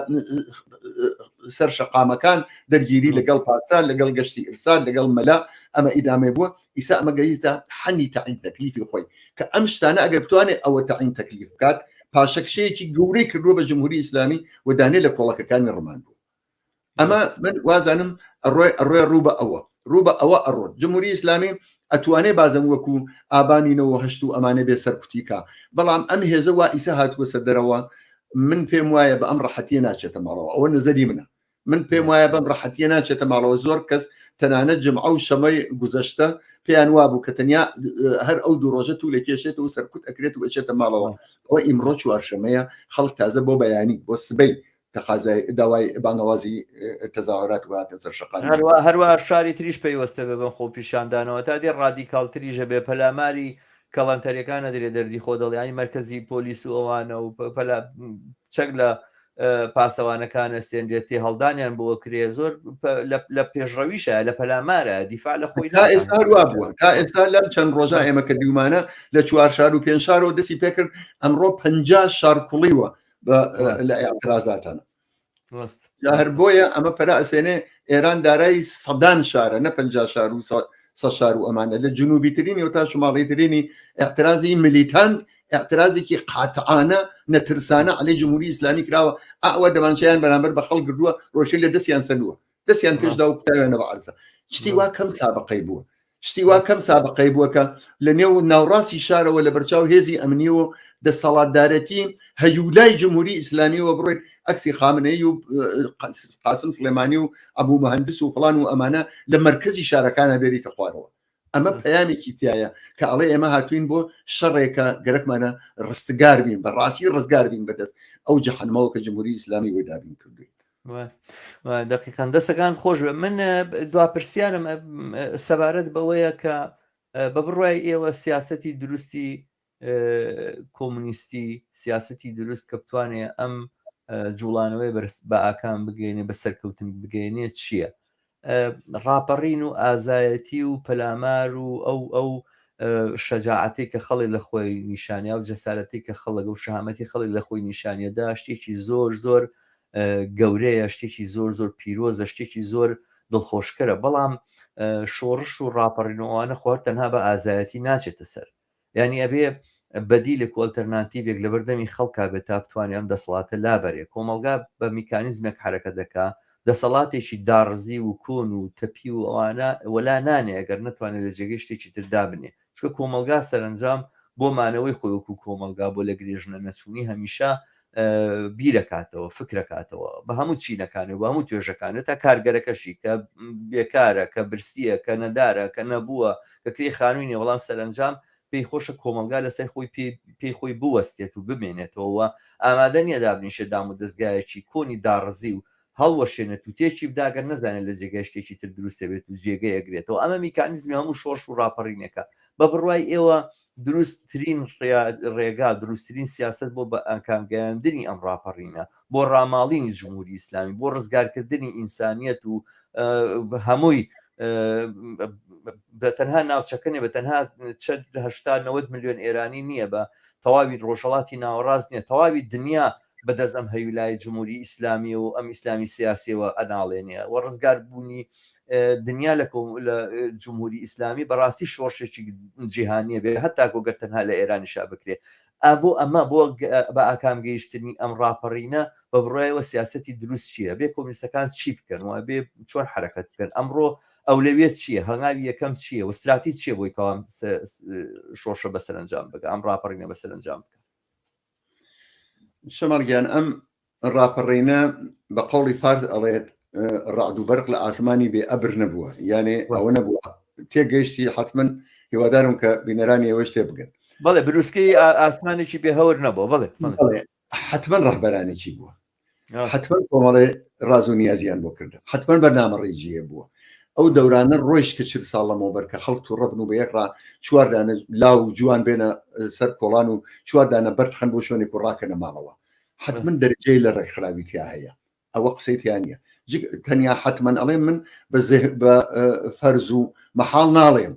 سەر شەقامەکان دەرگیری لەگەڵ پاسار لەگەڵ گەشتی ئرسال لەگەڵ مەلا ئەمە ئیدامەی بووە ئیسا ئەمە گەیتە حەنی تەعین تەکلیفی خۆی کە ئەم شتانە ئەگەر بتوانێت ئەوە تەعین تەکلیف بکات پاشەکشەیەکی گەورەی کردووە بە جمهوری ئیسلامی و دانێ لە کۆڵەکەکانی ڕمان بوو ئەمە من وازانم ئەڕۆی ئەڕۆێ ڕوو بە ئەوە ڕوو بە ئەوە ئەڕۆت جمهوری ئیسلامی ئەتوانێ بازم وەکو ئابانی نەوە هەشت و ئەمانە بێ سەرکوتیکا بەڵام ئەم هێزە وا ئیسە هاتووە سەر دەرەوە من پێم وایە بە ئەم ڕەحەتیە ناچێتە ماڵەوە ئەوە نەزەری منە من پێم وایە بەم ڕەحەتیە ناچێتە ماڵەوە زۆر کەس تەنانەت جمعە و شەمەی گوزەشتە پێیان وابوو کە تەنیا هەر ئەو دوو ڕۆژە تو لە کێشێت و سەرکوت ئەکرێت و ئەچێتە ماڵەوە ئەوە ئیمڕۆ چوارشەمەیە خەڵک تازە بۆ بەیانی بۆ سبەی تەقازای داوای بانگەوازی تەزاهرات و هاتە سەر شەقام. هەروا هەروا شاری تریش پەیوەستە بێ بەم خۆپیشاندانەوە تا دێ ڕادیکاڵتریش ئەبێ پەلاماری کەڵانتەریەکان ئەدرێ دەردی خۆ دەڵێ یانی مەرکەزی پۆلیس و ئەوانە و پەلا چەک لە پاسەوانەکان ئەسێنرێت تێهەڵدانیان بۆ کرێ زۆر لە پێشڕەویشە لە پەلامارە دیفاع لە خۆی تا ئێستا هەروا بووە تا ئێستا لەم چەند ڕۆژە ئێمە کە دیومانە لە چوار شار و پێنج شارەوە دەستی پێکرد ئەمڕۆ 50 شار کوڵیوە لە اعترازاتانە هەر بۆیە ئەمە پەرە ئەسێنێ ئێران دارای سەدان شارە نە 50 شار و سە شار و ئەمانە لە جنوبی ترینی و تا شماڵی ترینی اعترازی ملیتان اعترازێکی قاتعانە نەترسانە علی جمهوری ئیسلامی کراوە ئەوە دەمانچیان بەرامبەر بە خەڵک گردووە ڕۆشن لە دەستیان سەندووە دەستیان پێشدا و کوتاویانە بە عەرزە شتی وا کەم سابقەی بووە. شتی وا کەم سابقەی بووە کە لە نێو ناوڕاستی شارەوە لە بەرچاو هێزی ئەمنی و دەسەڵاتدارەتی هەیولای جمهوری ئیسلامیەوە بڕۆیت عەکسی خامنەیی و قاسم سلێمانی و ئەبوو مهندس و فڵان و ئەمانە لە مەرکەزی شارەکانە بێریتە خوارەوە ئەمە پەیامێکی تایە کە ئەڵێ ئێمە هاتوین بۆ شەڕێکە گەرەکمانە ڕستگار بین بە ڕاستی ڕزگار بین بەدەست ئەو جەحەنمەوە کە جمهوری ئیسلامی بۆی دابین کردوین. دقیقان دەسەکان خۆش بێ من دوا پرسیارم سەبارەت بەوەیە کە بە بڕای ئێوە سیاستی دروستی کۆمونیستی سیاستی دروست کە بتوانێ ئەم جوڵانەوەی بە ئاکام بگەێنێ بە سەرکەوتن بگەێنێ چییە؟ ڕاپەڕین و ئازایەتی و پەلامار و ئەو ئەو شەجاعەتەی کە خەڵک لە خۆی نیشانیا و جەسارەتی کە خەڵک و شەهامەتی خەڵک لە خۆی نیشانیەدا شتێکی زۆر زۆر گەورەیە شتێکی زۆر زۆر پیرۆزە شتێکی زۆر دڵخۆشکەرە بەڵام شۆڕش و ڕاپەڕینەوەوانە خۆر تەنها بە ئازایەتی ناچێتە سەر یانی ئەبێ بەدیلێک و ئەلتەرناتیڤێک لەبەردەمی خەڵکا بێت تا بتوانێ ئەم دەسەڵاتە لابەرێ. کۆمەڵگا بە میکانیزمێک حەرەکەت دەکا، دەسەڵاتێکی داڕزیو و کۆن و تەپیو و ئەوانە وەلا نانێ ئەگەر نەتوانێ لە جێگەی شتێکی تر دابنێ. چونکە کۆمەڵگا سەرەنجام بۆ مانەوەی خۆی وەکوو کۆمەڵگا بۆ لە گرێژنە نەچوونی هەمیشە بیرەکاتەوە، فکرەکاتەوە بە هەموو چینەکانی و بە هەموو توێژەکانی تا کارگەرەکەشی کە بێکارە، کە برسییە، کە نەدارە، کە نەبووە، کە کرێی خانووی نییە، بەڵام سەرەنجام پێی خۆشە کۆمەڵگا لەسەر خۆی پێی خۆی بوەستێت و بمێنێتەوە و ئامادە نییە دابنیشێت دامودەزگایەکی کۆنی داڕزی و هەڵوەشێنێت و تێکی بدا گەر نەزانێت لە جێگای شتێکی تر دروست دەبێت و جێگەی ئەگرێتەوە. ئەمە میکانیزمی هەموو شۆڕش و ڕاپەڕینێکە. بە بڕوای ئێوە دروستترین ڕێگا، دروستترین سیاسەت بۆ بە ئاکام گەیاندنی ئەم ڕاپەڕینە، بۆ ڕاماڵینی جمهوری ئیسلامی، بۆ ڕزگارکردنی ئینسانیەت و هەمووی بە تەنها ناوچەکە نیە، بە تەنها چەند 80 90 ملیۆن ئێرانی نییە، بە تەواوی ڕۆژهەڵاتی ناوەڕاست نییە، تەواوی دنیا بەدەست ئەم هەیولای جمهوری ئیسلامی و ئەم ئیسلامی سیاسیەوە ئەناڵێنێ و ڕزگار بوونی دنیا لە لە جمهوری ئیسلامی بەڕاستی شۆڕشێکی جیهانیە بێ هەتا گۆگەر تەنها لە ئێرانیشا بکرێ بۆ ئەمە بۆ بە ئاکام گەیشتنی ئەم ڕاپەڕینە بە بڕایەوە سیاستی دروست چییە بێ کۆمیستەکان چی بکەن و بێ چۆن حرەکەت بکەن ئەمڕۆ ئەولەویەت چییە هەنگاوی یەکەم چییە و ستراتیج چییە بۆی کەوام شۆڕشە بەسەرەنجام بگە ئەم ڕاپەڕینە بەسەرەنجام بکە شەماڵ گیان ئەم ڕاپەڕینە بە قەوڵی فارس ئەڵێت ڕعد و بەرق لە ئاسمانی بێ ئەبر نەبووە یانێ ئەوە نەبووە تێگەیشتی حتمما هیوادارم کە بینەرانی ئێوەش تێ بگەن بەڵێ بروسکەی ئاسمانێکی بێ هەور نەبووە بەڵێ حتمما ڕەهبەرانێکی بووە حتمما کۆمەڵێ ڕاز و نیازیان بۆ کردن حتمما بەرنامە ڕێژیە بووە ئەو دەورانە ڕۆیشت کە چل ساڵ لەمەوبەر کە خەڵک تووڕە بن و بە یەک ڕا چوار دانە لاو و جوان بێنە سەر کۆڵان و چوار دانە بەرد خەن بۆ شوێنێک و ڕاکەنە ماڵەوە حتمما دەرەجەی لە ڕێکخراوی تیا هەیە ئەوە قسەی تیا نییە تەنیا حتمما ئەڵێم من بە فەرز و مەحاڵ ناڵێم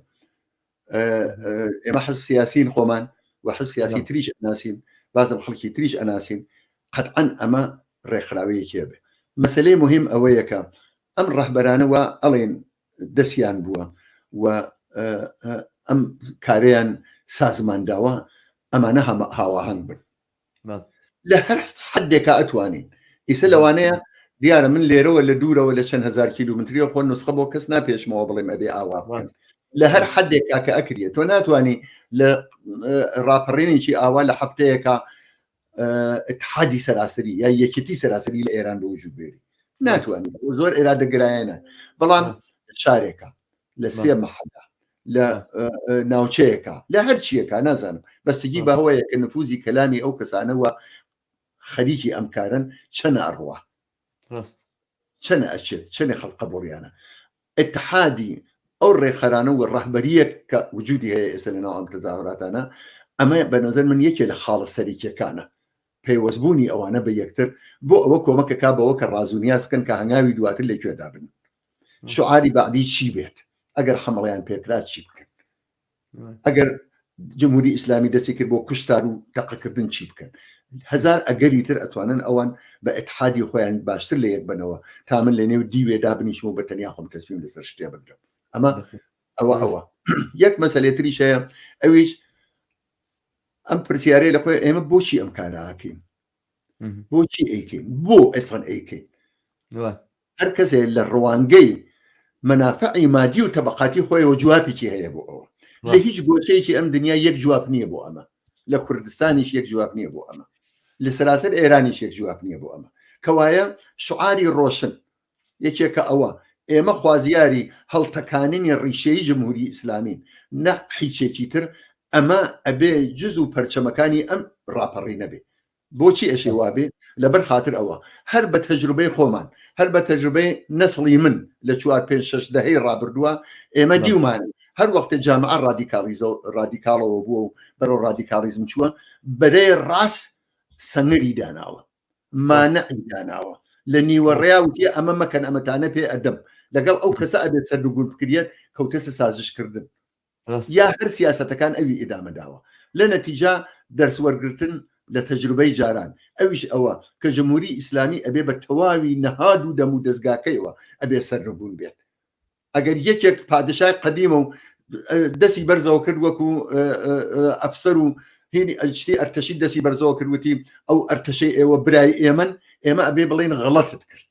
ئێمە حزب سیاسین خۆمان و حزب سیاسی تریش ئەناسین بازم خەڵکی تریش ئەناسین قەتعەن ئەمە ڕێکخراوەیەکێ بێ مەسلەی مهم ئەوەیە کە ئەم ڕەهبەرانە وا ئەڵێن دەستیان بووە و ئەم کارەیان سازمان داوە ئەمانە هەمە هاواهەنگ بن لە هەر حدێکا ئەتوانین ئیسە لەوانەیە دیارە من لێرەوە لە دوورەوە لە چەند هزار کیلومتریەوە خۆ نسخە بۆ کەس ناپێشمەوە بڵێم ئەبێ ئاوا بکەن لە هەر حدێکا کە ئەکرێت تۆ ناتوانانی لە ڕاپەڕینێکی ئاوا لە هەفتەیەکە اتحادی سەراسەری یا یەکێتی سەراسەری لە ئێران بە وجود بێری ناتوانێت زۆر ئێرادەگرایەنە بەڵام شارێکە لە سێ مەحەلە لە ناوچەیەکە لە هەر چیەکە نازانم بەستگی بەهەوەیە کە نفوزی کەلامی ئەو کەسانەوە خەریکی ئەم کارن چەنە ئەڕوا چەنە ئەچێت چەنێ خەڵک قبوڵیانە اتحادی ئەو ڕێکخەرانە و ڕەهبەریەک کە وجودی هەیە ئێستا لە ناو ئەم تەزاهوراتانە ئەمە بە نظر من یەکێ لە خاڵە سەرەکیەکانە پەیوەستبوونی ئەوانە بە یەکتر بۆ ئەوە کۆمەکەکا بەوە کە ڕاز و نیاز بکەن کە هەنگاوی دواتر لە کوێدا بن شعاری بەعدی چی بێت ئەگەر حەمەڵیان پێکرا چی بکەن ئەگەر جمهوری ئیسلامی دەستی کرد بۆ کوشتار و تەقەکردن چی بکەن هزار ئەگەری تر ئەتوانن ئەوان بە ئەتحادی خۆیان باشتر لە یەک بنەوە تا من لە نێو دیوێ دابنیشم و بە تەنیا خۆم تەسمیم لەسەر شتێ بگرم ئەمە ئەوە ئەوە یەک مەسەلێ تریش هەیە ئەویش ئەم پرسیارەی لە خۆی ئێمە بۆچی ئەم کاراکەین بۆچی ئەیکەین بۆ ئێسان ئەیکەین هەر کەسێ لە ڕوانگەی. مەنافعی مادی و تەبقاتی خۆیەوە جوابێکی هەیە بۆ ئەوە لە هیچ گۆشەیەکی ئەم دنیا یەک جواب نییە بۆ ئەمە لە کوردستانیش یەک جواب نییە بۆ ئەمە لە سەراسەر ئێرانیش یەک جواب نییە بۆ ئەمە کەوایە شعاری ڕۆشن یەکێکە ئەوە ئێمە خوازیاری هەڵتەکاننی ڕیشەی جمهوری ئیسلامین نە حیچێکی تر ئەمە ئەبێ جز و پەرچەمەکانی ئەم ڕاپەڕی نەبێ بۆچی ئەشێ وابێ؟ لەبەر خاتر ئەوە هەر بە تەجروبەی خۆمان، هەر بە تەجروبەی نەسڵی من لە چوار پێنج شەش دەهەی ڕابردووە ئێمە دیومانە هەر وەختێ جامعە ڕادیکاڵیزە ڕادیکاڵەوە بووە و بەرەو ڕادیکاڵیزم چووە بەرەی ڕاست سەنگەری داناوە مانعی داناوە لە نیوە ڕێیا وتیە ئەمە مەکەن ئەمەتانە پێ ئەدەم لەگەڵ ئەو کەسە ئەبێت سەرنگون بکریەت کەوتەسە سازشکردن یا هەر سیاسەتەکان ئەوی ئیدامە داوە لە نەتیجا دەرس وەرگرتن لە تەجروبەی جاران ئەویش ئەوە کە جمهوری ئیسلامی ئەبێ بە تەواوی نەهاد و دەم و دەزگاکەیەوە ئەبێ سەرنگون بێت ئەگەر یەکێک پادشای قەدیمە و دەسی بەرزەوە کرد وەکو ئەفسەر و هینی ئەشتی ئەرتەشی دەسی بەرزەوە کرد وتی ئەو ئەرتەشەی ئێوە برای ئێمن ئێمە ئەبێ بڵێن غەڵەتت کرد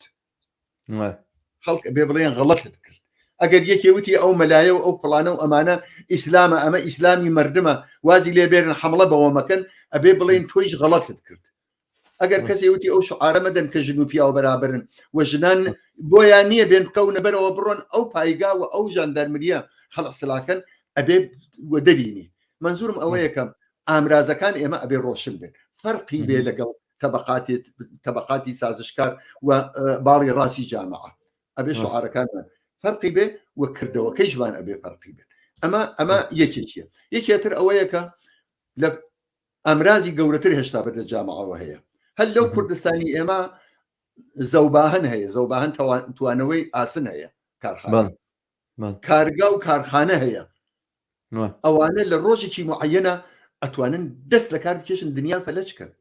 خەڵک بێ بڵێن غەڵەتت کرد ئەگەر یەکێ وتی ئەو مەلایە و ئەو فڵانە و ئەمانە ئیسلامە ئەمە ئیسلامی مردمە وازی لێ بێرن حملە بەوە مەکەن ئەبێ بڵێن تۆیش غەڵەتت کرد ئەگەر کەسێ وتی ئەو شعارە مەدەن کە ژن و پیاو بەرابرن و ژنان بۆیان نییە بێن بکەونە بەرەوە بڕۆن ئەو پایگا و ئەو ژاندارمریە خەڵق سلاکەن ئەبێ وەدەرینی منزورم ئەوەیە کە ئامرازەکان ئێمە ئەبێ ڕۆشن بێت فەرقی بێ لەگەڵ تەبقاتی تەبقاتی سازشکار و باڵی ڕاستی جامعە ئەبێ شعارەکانمان فەرقی بێ و کردەوەکەیشمان ئەبێ فەرقی بێت ئەمە ئەمە یەکێکیە یەکێتر ئەوەیە کە لە ئامرازی گەورەتر هێشتا بەدە جامعەوە هەیە هەر لەو کوردستانی ئێمە زەوباهن هەیە زەوباهن توانەوەی ئاسن هەیە کارخانە کارگا و کارخانە هەیە ئەوانە لە ڕۆژێکی معەنە ئەتوانن دەست لە کار بکێشن دنیا فەلەج کەن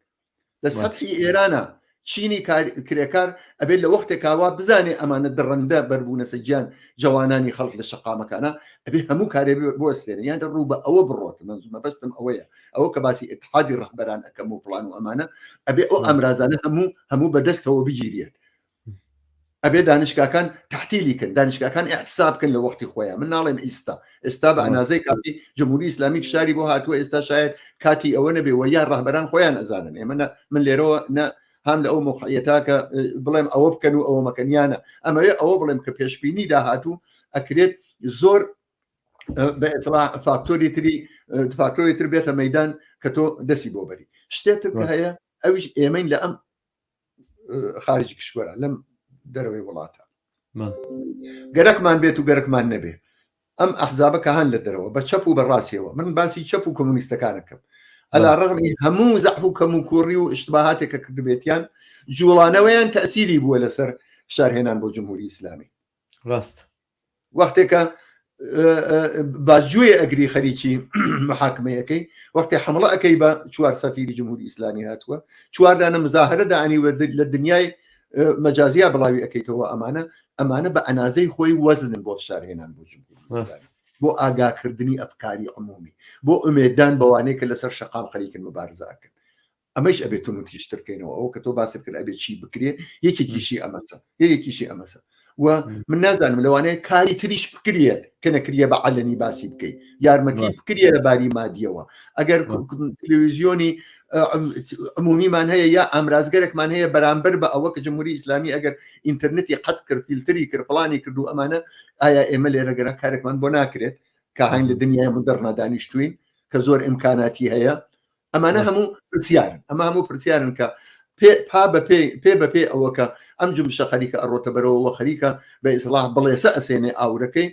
لە سەحی ئێرانە چینی کرێکار ئەبێت لە وەختێکاوا بزانێ ئەمانە دڕندە بەربوونەسە گیان جوانانی خەڵک لە شەقامەکانە ئەبێ هەموو کارێ بۆستێنە یان دە ڕوو بە ئەوە بڕۆت مەبەستم ئەوەیە ئەوە کە باسی اتحادی ڕەهبەران ئەەکەم و پلان و ئەمانە ئەبێ ئەو ئامرازانە هەموو هەموو بەدەستەوە بگیرێت ئەبێ دانشگاکان تحتیلی کەن دانشگاکان احتساب کەن لە وەختی خۆیان من ناڵێم ئیستا ئێستا بە ئەنازەی کاتی جمهوری ئیسلامی فشاری بۆ هاتووە ئێستا شاید کاتی ئەوە نەبێ و یا ڕەهبەران خۆیان ئەزانن ئێمە نە من لێرەوە نە هەم لە ئەو موقعیەتا کە بڵێم ئەوە بکەن و ئەوە مەکەنیانە ئەمەوێ ئەوە بڵێم کە پێشبینی داهاتوو ئەکرێت زۆر بە ئێسڵا فاکتۆری تری فاکتۆری تر بێتە مەدان کە تۆ دەسی بۆ بەری شتێتر کە هەیە ئەویش ئێمەین لە ئەم خارجی کشوەرە لەم دەرەوەی وڵاتە گەرەکمان بێت و گەرەکمان نەبێ ئەم ئەحزابە کە هەن لە دەرەوە بە چەپ و بە ڕاستیەوە من باسی چەپ و کۆمونیستەکانەکەم ئەلا ڕغمی هەموو زەحف و کەم و کوڕی و اشتباهاتێک کە کردبێتیان جوڵانەوەیان تەسیری بووە لەسەر فشارهێنان بۆ جمهوری ئیسلامی ڕاست وەختێکە بازجوێ ئەگری خەریکی محاکمەیەکەی وەختی حمڵە ئەەکەی بە چوار سەفیری جمهوری ئیسلامی هاتووە چواردانە مزاهرە دانی لە دنیای مەجازیا بڵاوی ئەەکەیتەوە ئەمانە ئەمانە بە ئەنازەی خۆی وەزنن بۆ فشارهێنان بۆ جمهوری بۆ ئاگاکردنی ئەفکاری عمومی بۆ ئومێدان بەوانەیە کە لەسەر شەقام خەریکن مبارزەکەن ئەمەیش ئەبێ تون و تیژتر بکەینەوە ئەوە کە تۆ باست کرد ئەبێ چی بکرێ یەکێکیشی ئەمەسە یەکێکیشی ئەمەسە و من نازانم لەوانەیە کاری تریش بکرێت کە نەکریە بە عەلەنی باسی بکەیت یارمەتی بکریە لە باری مادیەوە ئەگەر تلویزیۆنی عمومیمان هەیە یا ئامرازگەرێکمان هەیە بەرامبەر بە ئەوە کە جمهوری ئیسلامی ئەگەر ئینتەرنێتی قەت کرد فیلتری کرد فڵانی کرد و ئەمانە ئایا ئێمە لێرەگەرە کارێکمان بۆ ناکرێت کە هاین لە دنیای مدەرنا دانیشتوین کە زۆر ئیمکاناتی هەیە ئەمانە هەموو پرسیارن ئەمە هەموو پرسیارن کە پێ پا بە پێ پێ بە پێ ئەوە کە ئەم جمشە خەریکە ئەڕۆتە بەرەوە وە خەریکە بە ئیسڵاح بڵێسە ئەسێنێ ئاورەکەی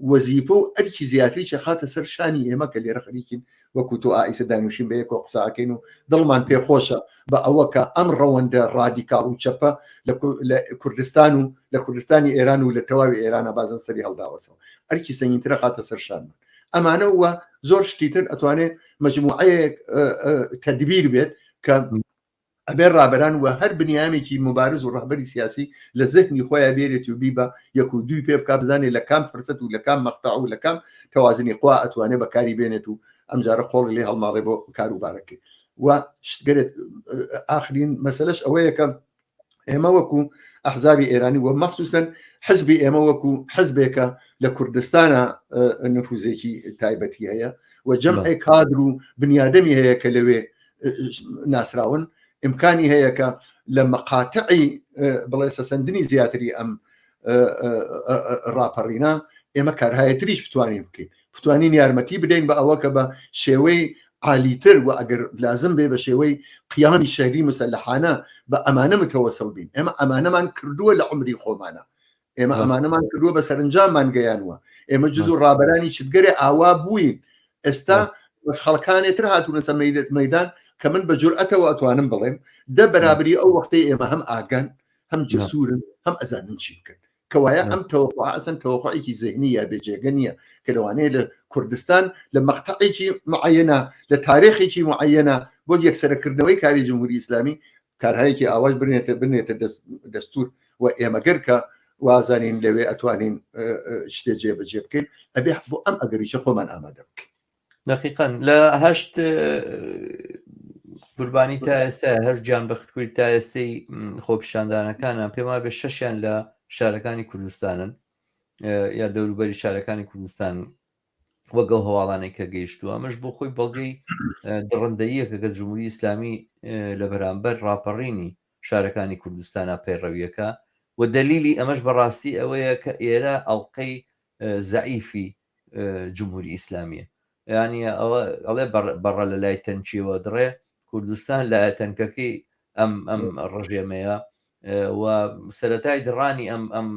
وەزیفە و ئەرکی زیاتری چەخاتە سەر شانی ئێمە کە لێرە خەریکین وەکو تۆ ئایسە دانیشین بە یەکۆ قساکەین و دڵمان پێخۆشە بە ئەوە کە ئەم ڕەوەندە ڕادیکاڵ و چەپە لە کوردستان و لە کوردستانی ئێران و لە تەواوی ئێرانە بازم سەری هەڵداوەسەوە ئەرکی سەنگینترە خاتە سەر شانمان ئەمانە وە زۆر شتی تر ئەتوانێت مجموعەیەک تدبیر بێت کە ئەبێ ڕابەران و هەر بنیامێکی مبارز و ڕەهبەری سیاسی لە زهنی خۆیان بێرێت و بی بە یەک و دووی پێ بک بزانێت لە کام فرسەت و لە کام مەقتەع و لە کام تەوازنی قوا ئەتوانێت بەکاری بێنێت و ئەمجارە قۆڵی لێ هەڵماڵێ بۆ کاروبارەکەی و شتگەرێت ئاخرین مەسەلەش ئەوەیە کە ئێمە وەکو ئەحزابی ئێرانی و مەخسوسەن حزبی ئێمە وەکو حزبێکە لە کوردستانە نفوزێکی تایبەتی هەیە و جەمعێک کادر و بنیادەمی هەیە کە لەوێ ناسراون ئیمکانی هەیە کە لە مەقاتعی بڵێ سەسەندنی زیاتری ئەم ڕاپەڕینە ئێمە کارهایەتریش بتوانین بکەین بتوانین یارمەتی بدەین بە ئەوە کە بە شێوەی عالیتر و ئەگەر لازم بێ بە شێوەی قیامی شەهری مسەلحانە بە ئەمانە متەوەسڵ بین ئێمە ئەمانەمان کردووە لە عمری خۆمانە ئێمە ئەمانەمان کردووە بە سەرنجامان گەیانوە ئێمە جز و ڕابەرانی چتگەرێ ئاوا بووین ئێستا خەڵکانێ تر هاتوونەسە مەدان کە من بە جورئەتەوە ئەتوانم بڵێم دە بەرابری ئەو وەختەی ئێمە هەم ئاگەن هەم جەسورن هەم ئەزانن چی بکەن کەوایە ئەم تەوەقع ئەسن تەوەقعێکی زهنی یا بێجێگە نییە کە لەوانەیە لە کوردستان لە مەقتەعێکی معەنە لە تاریخێکی معەنە بۆ یەکسەرەکردنەوەی کاری جمهوری ئیسلامی کارهایەکی ئاواش بنێتە بنێتە دەستور و ئێمەگەر کە وازانین لەوێ ئەتوانین شتێ جێ بەجێ بکەین ئەبێ بۆ ئەم ئەگەریشە خۆمان ئامادە بکەین. دەقیقەن لە هەشت قوربانی تا ئێستا هەر گیان بەختکوری تا ئێستەی خۆپیشاندانەکانە پێم وابێ شەشیان لە شارەکانی کوردستانن یا دەوروبەری شارەکانی کوردستان وەک ئەو هەواڵانەی کە گەیشتووە ئەمەش بۆ خۆی بەڵگەی دڕندەییەکە کە جمهوری ئیسلامی لە بەرامبەر ڕاپەڕینی شارەکانی کوردستانە پەیڕەویەکە و دەلیلی ئەمەش بەڕاستی ئەوەیە کە ئێرە ئەڵلقەی زەعیفی جمهوری ئیسلامیە ینی ئەوە ئەڵێ بەڕە لە لای تەنکیەوە دڕێ کوردستان لایە تەنکەکەی ئەم ئەم ڕژێمەیە و سەتای دڕانی ئەم ئەم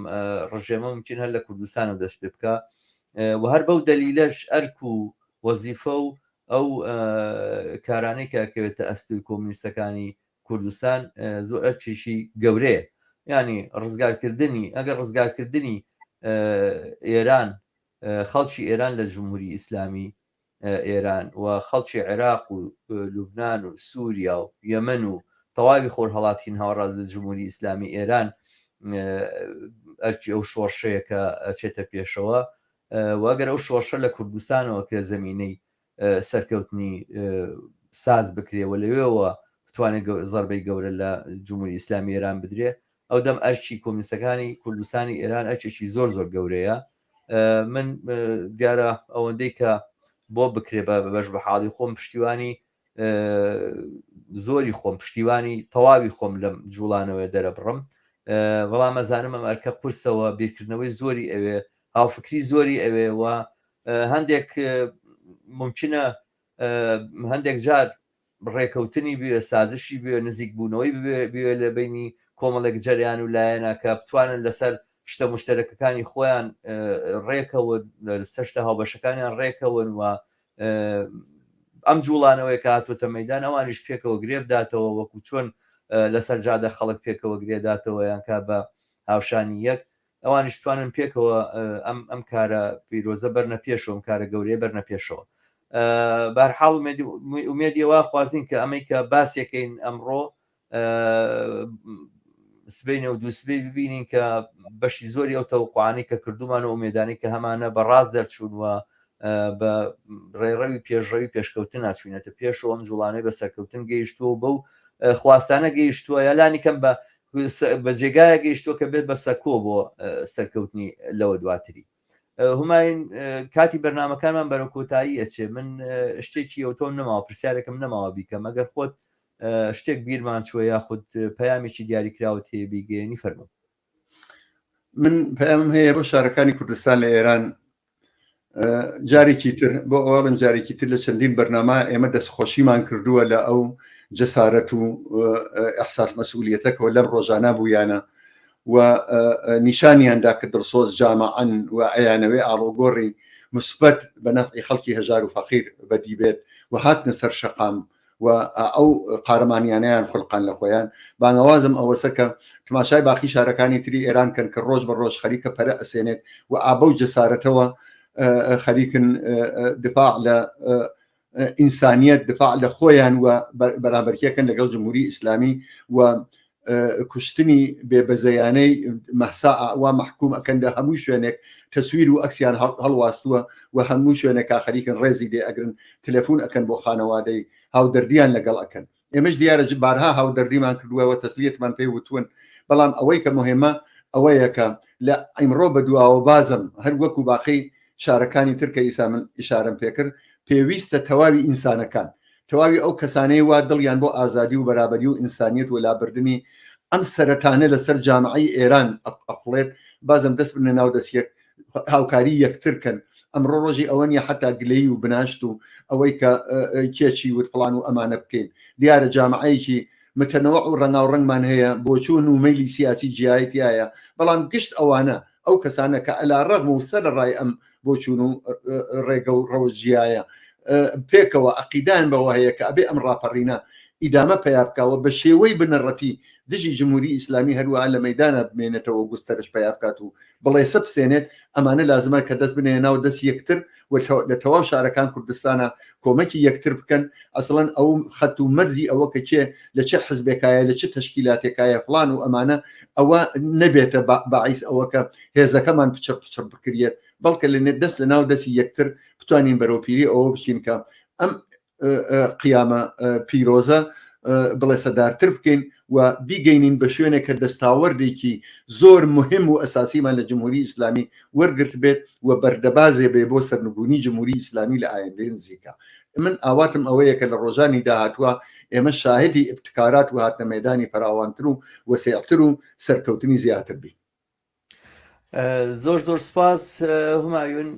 ڕژێمە ممکن هەر لە کوردستانەوە دەست پێ بکە و هەر بەو دەلیلەش ئەرک و وەزیفە و ئەو کارانەی کە کەوێتە ئەستوی کۆمنیستەکانی کوردستان زۆر ئەرکێکی گەورەیە ینی ڕزگارکردنی ئەگەر ڕزگارکردنی ئێران خەڵکی ئێران لە جمهوری ئیسلامی ئێران و خەڵکی عێراق و لوبناان و سووریا و یەمەن و تەواوی خۆرهەڵاتی ناوەڕاست لە جمهوری ئیسلامی ئێران ئەرکی ئەو شۆڕشەیە کە ئەچێتە پێشەوە وەگەر ئەو شۆڕشە لە کوردستانەوە کە زمینەی سەرکەوتنی ساز بکرێ و لەوێوە بتوانێت زەربەی گەورە لە جمهوری ئیسلامی ئێران بدرێ ئەو دەم ئەرکی کۆمیستەکانی کوردستانی ئێران ئەرکێکی زۆر زۆر گەورەیە من دیارە ئەوەندەی کە بۆ بکرێ بە بەش بە حاڵی خۆم پشتیوانی زۆری خۆم پشتیوانی تەواوی خۆم لەم جوڵانەوەی دەرەبڕم بەڵام ئەزانم ئەم ئەرکە قورسەوە بیرکردنەوەی زۆری ئەوێ هاوفکری زۆری ئەوێ و هەندێک ممکنە هەندێک جار ڕێکەوتنی بوێ سازشی بوێ نزیک بوونەوەی بوێ لە بینی کۆمەڵێک جەریان و لایەنە کە بتوانن لەسەر شتە مشتەرەکەکانی خۆیان ڕێکەون لەسەر شتە هاوبەشەکانیان ڕێکەون و ئەم جوڵانەوەی کە هاتووەتە مەدان ئەوانیش پێکەوە گرێ بداتەوە وەکو چۆن لەسەر جادە خەڵک پێکەوە گرێداتەوە یان کا بە هاوشانی یەک ئەوانیش بتوانن پێکەوە ئەم ئەم کارە پیرۆزە بەرنە پێشەوە ئەم کارە گەورەیە بەرنە پێشەوە بارحاڵ ئومێدی وا خوازین کە ئەمەی کە باسێکەین ئەمڕۆ سبینە و دووسبەی ببینین کە بەشی زۆری ئەو تەوقعانی کە کردومان و ئومێدانی کە هەمانە بە ڕاست دەرچوون و بە ڕێڕەوی پێشڕەوی پێشکەوتن ناچوینەتە پێشەوە ئەم جوڵانەی بە سەرکەوتن گەیشتووە بەو خواستانە گەیشتووە یا لانی کەم بە بە جێگایە گەیشتووە کە بێت بە سەکۆ بۆ سەرکەوتنی لەوە دواتری هماین کاتی بەرنمەکانمان بەرەو کۆتایی ئەچێ من شتێکی ئەو تۆم نەماوە پرسیارێکم نەماوە بیکەم ئەگەر خۆت شتێک بیرمان چوە یاخود پەیامێکی دیاریکراوت هەیە بیگەیەنی فەرموو من پەیامم هەیە بۆ شارەکانی کوردستان لە ئێران جارێکی تر بۆ ئەوڵم جارێکی تر لە چەندین بەرنامە ئێمە دەستخۆشیمان کردووە لە ئەو جەسارەت و ئەحساس مەسئولیەتەکەەوە لەم ڕۆژانە بوویانە و نیشانیاندا کە دڵسۆز جامعەن و ئەیانەوێ ئاڵۆگۆڕی مثبت بە نەفعی خەڵکی هەژار و فەقیر بەدی بێت و هاتنە سەر شەقام و ئەو قارەمانیانەیان خولقان لە خۆیان بانگەوازم ئەوەسە کە تماشای باقی شارەکانی تری ئێران کەن کە ڕۆژ بە ڕۆژ خەریکە پەرە ئەسێنێت و ئابە و جەسارەتەوە خەریکن دفاع لە ئینسانیت دفاع لە خۆیان و بەرابەرکیەکەن لەگەڵ جمهوری ئیسلامی و کوشتنی بێ بەزەیانەی مەهسا وا مەحکوم ئەکەن لە هەموو شوێنێک تەسویر و ئەکسیان هەڵواستووە و هەموو شوێنێکا خەریکن ڕێزی لێ ئەگرن تەلەفون ئەکەن بۆ خانەوادەی هاودەردیان لەگەڵ ئەکەن ئێمەش دیارە بارها هاودەردیمان کردووە و تەسلیەتمان پێ وتون. بەڵام ئەوەی کە مهمە ئەوەیە کە لە ئیمڕۆ بە دواوە بازم هەر وەکو باقی شارەکانی تر کە ئیسا من ئیشارەم پێکرد پێویستە تەواوی ئینسانەکان تەواوی ئەو کەسانەی وا دڵیان بۆ ئازادی و بەرابەری و ئینسانیەت و لابردنی ئەم سەرەتانە لەسەر جامعەی ئێران ئەقڵێت بازم دەست بنە ناو دەست یەک هاوکاری یەکتر کەن ئەمڕۆ ڕۆژی ئەوە نیە حتا گلەیی و بناشت و ئەوەی کە کێچی وت فڵان و ئەمانە بکەین دیارە جامعەیەکی متەنەوە و ڕەنگاو ڕەنگمان هەیە بۆچوون و مەیلی سیاسی جیای تایە بەڵام گشت ئەوانە ئەو کەسانە کە ئەلا ڕەغم و سەر ڕای ئەم بۆچوون و ڕێگە و ڕەوش جیایە پێکەوە عەقیدەیان بەوە هەیە کە ئەبێ ئەم ڕاپەڕینە ئیدامە پەیا بکا و بە شێوەی بنەڕەتی دژی جمهوری ئیسلامی هەروەها لە مەیدانا بمێنێتەوە و گوستەرش پەیا بکات و بڵێسە بسێنێت ئەمانە لازمە کە دەست بنێنە ناو دەست یەکتر و لە تەواو شارەکان کوردستانا کۆمەکی یەکتر بکەن ئەسڵەن ئەو خەت و مەرزی ئەوە کە کێ لە چ حزبێکایە لە چ تەشکیلاتێکایە فڵان و ئەمانە ئەوە نەبێتە باعیس ئەوە کە هێزەکەمان پچڕ پچڕ بکریێت بەڵکە لە دەست لە ناو دەستی یەکتر بتوانین بەرەو پیری ئەوە بچین کە ئەم قیامە پیرۆزە بڵێسەدارتر بکەین و بیگەینین بە شوێنێک کە دەستاوەردێکی زۆر مهم و ئەساسیمان لە جمهوری ئیسلامی وەرگرت بێت و بەردەبازێ بێ بۆ سەرنگونی جمهوری ئیسلامی لە ئایندەی نزیکە من ئاواتم ئەوەیە کە لە ڕۆژانی داهاتوە ئێمە شاهدی ئبتکارات و هاتنە مەدانی فراوانتر و وەسیعتر و سەرکەوتنی زیاتر بین. زۆر زۆر سپاس همایون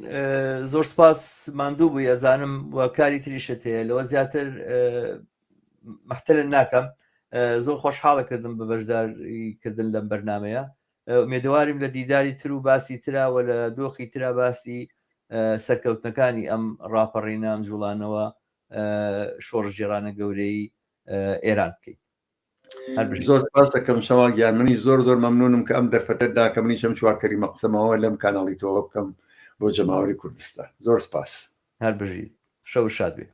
زۆر سپاس ماندوو بووی ئەزانم و کاری تریشت هەیە لەوە زیاتر مەحتەلت ناکەم زۆر خۆشحاڵە کردم بە بەشداری کردن لەم بەرنمەیە ئومێدەواریم لە دیداری تر و باسی ترا و لە دۆخی ترا باسی سەرکەوتنەکانی ئەم ڕاپەڕینە ئەم جوڵانەوە شۆڕشگێڕانە گەورەی ئێران بکەین. زۆر سپاس دەکەم شەماڵ گیان منی زۆر زۆر مەمنونم کە ئەم دەرفەتە دا کە منیش ئەم چوار کەلیمە قسەمەوە لەم کاناڵی تۆوە بکەم بۆ جەماوەری کوردستان زۆر سپاس. هەر بژیت شەوت شاد بێ.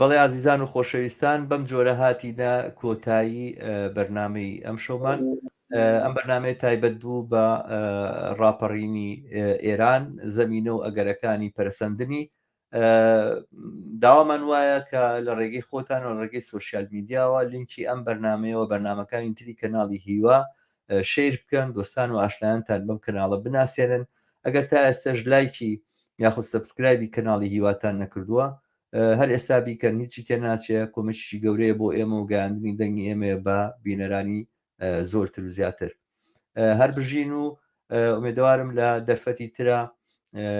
بەڵێ ئازیزان و خۆشەویستان بەم جۆرە هاتینە کۆتایی بەرنامەی ئەم شەومان ئەم بەرنمەیە تایبەت بوو بە ڕاپەڕینی ئێران زەمینە و ئەگەرەکانی پەرسەندنی داوامان وایە کە لە ڕێگەی خۆتان و ڕێگەی سوسیال میدیاوە لینکی ئەم بەرنمەیەوە بەرنمەکانی تری کەناڵی هیوا share بکەن دۆستان و ئاشنایانتان بەم کەناڵە بناسێنن ئەگەر تا ئێستەش لایکی یاخود subscribe ی کەناڵی هیواتان نەکردووە هەر ئێستا بیکەن هیچی تێ ناچێ کۆمەکیی گەورەیە بۆ ئێمە و گەیاندنی دەنگی ئێمەیە بە بینەرانی زۆرتر و زیاتر هەر بژین و ئومێدەوارم لە دەرفەتی ترا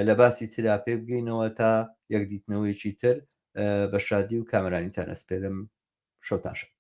لە باسی ترا پێ بگەینەوە تا یەکدیتنەوەیەکی تر بە شادی و کامەرانیتان ئەسپێرم شەوتان شاد.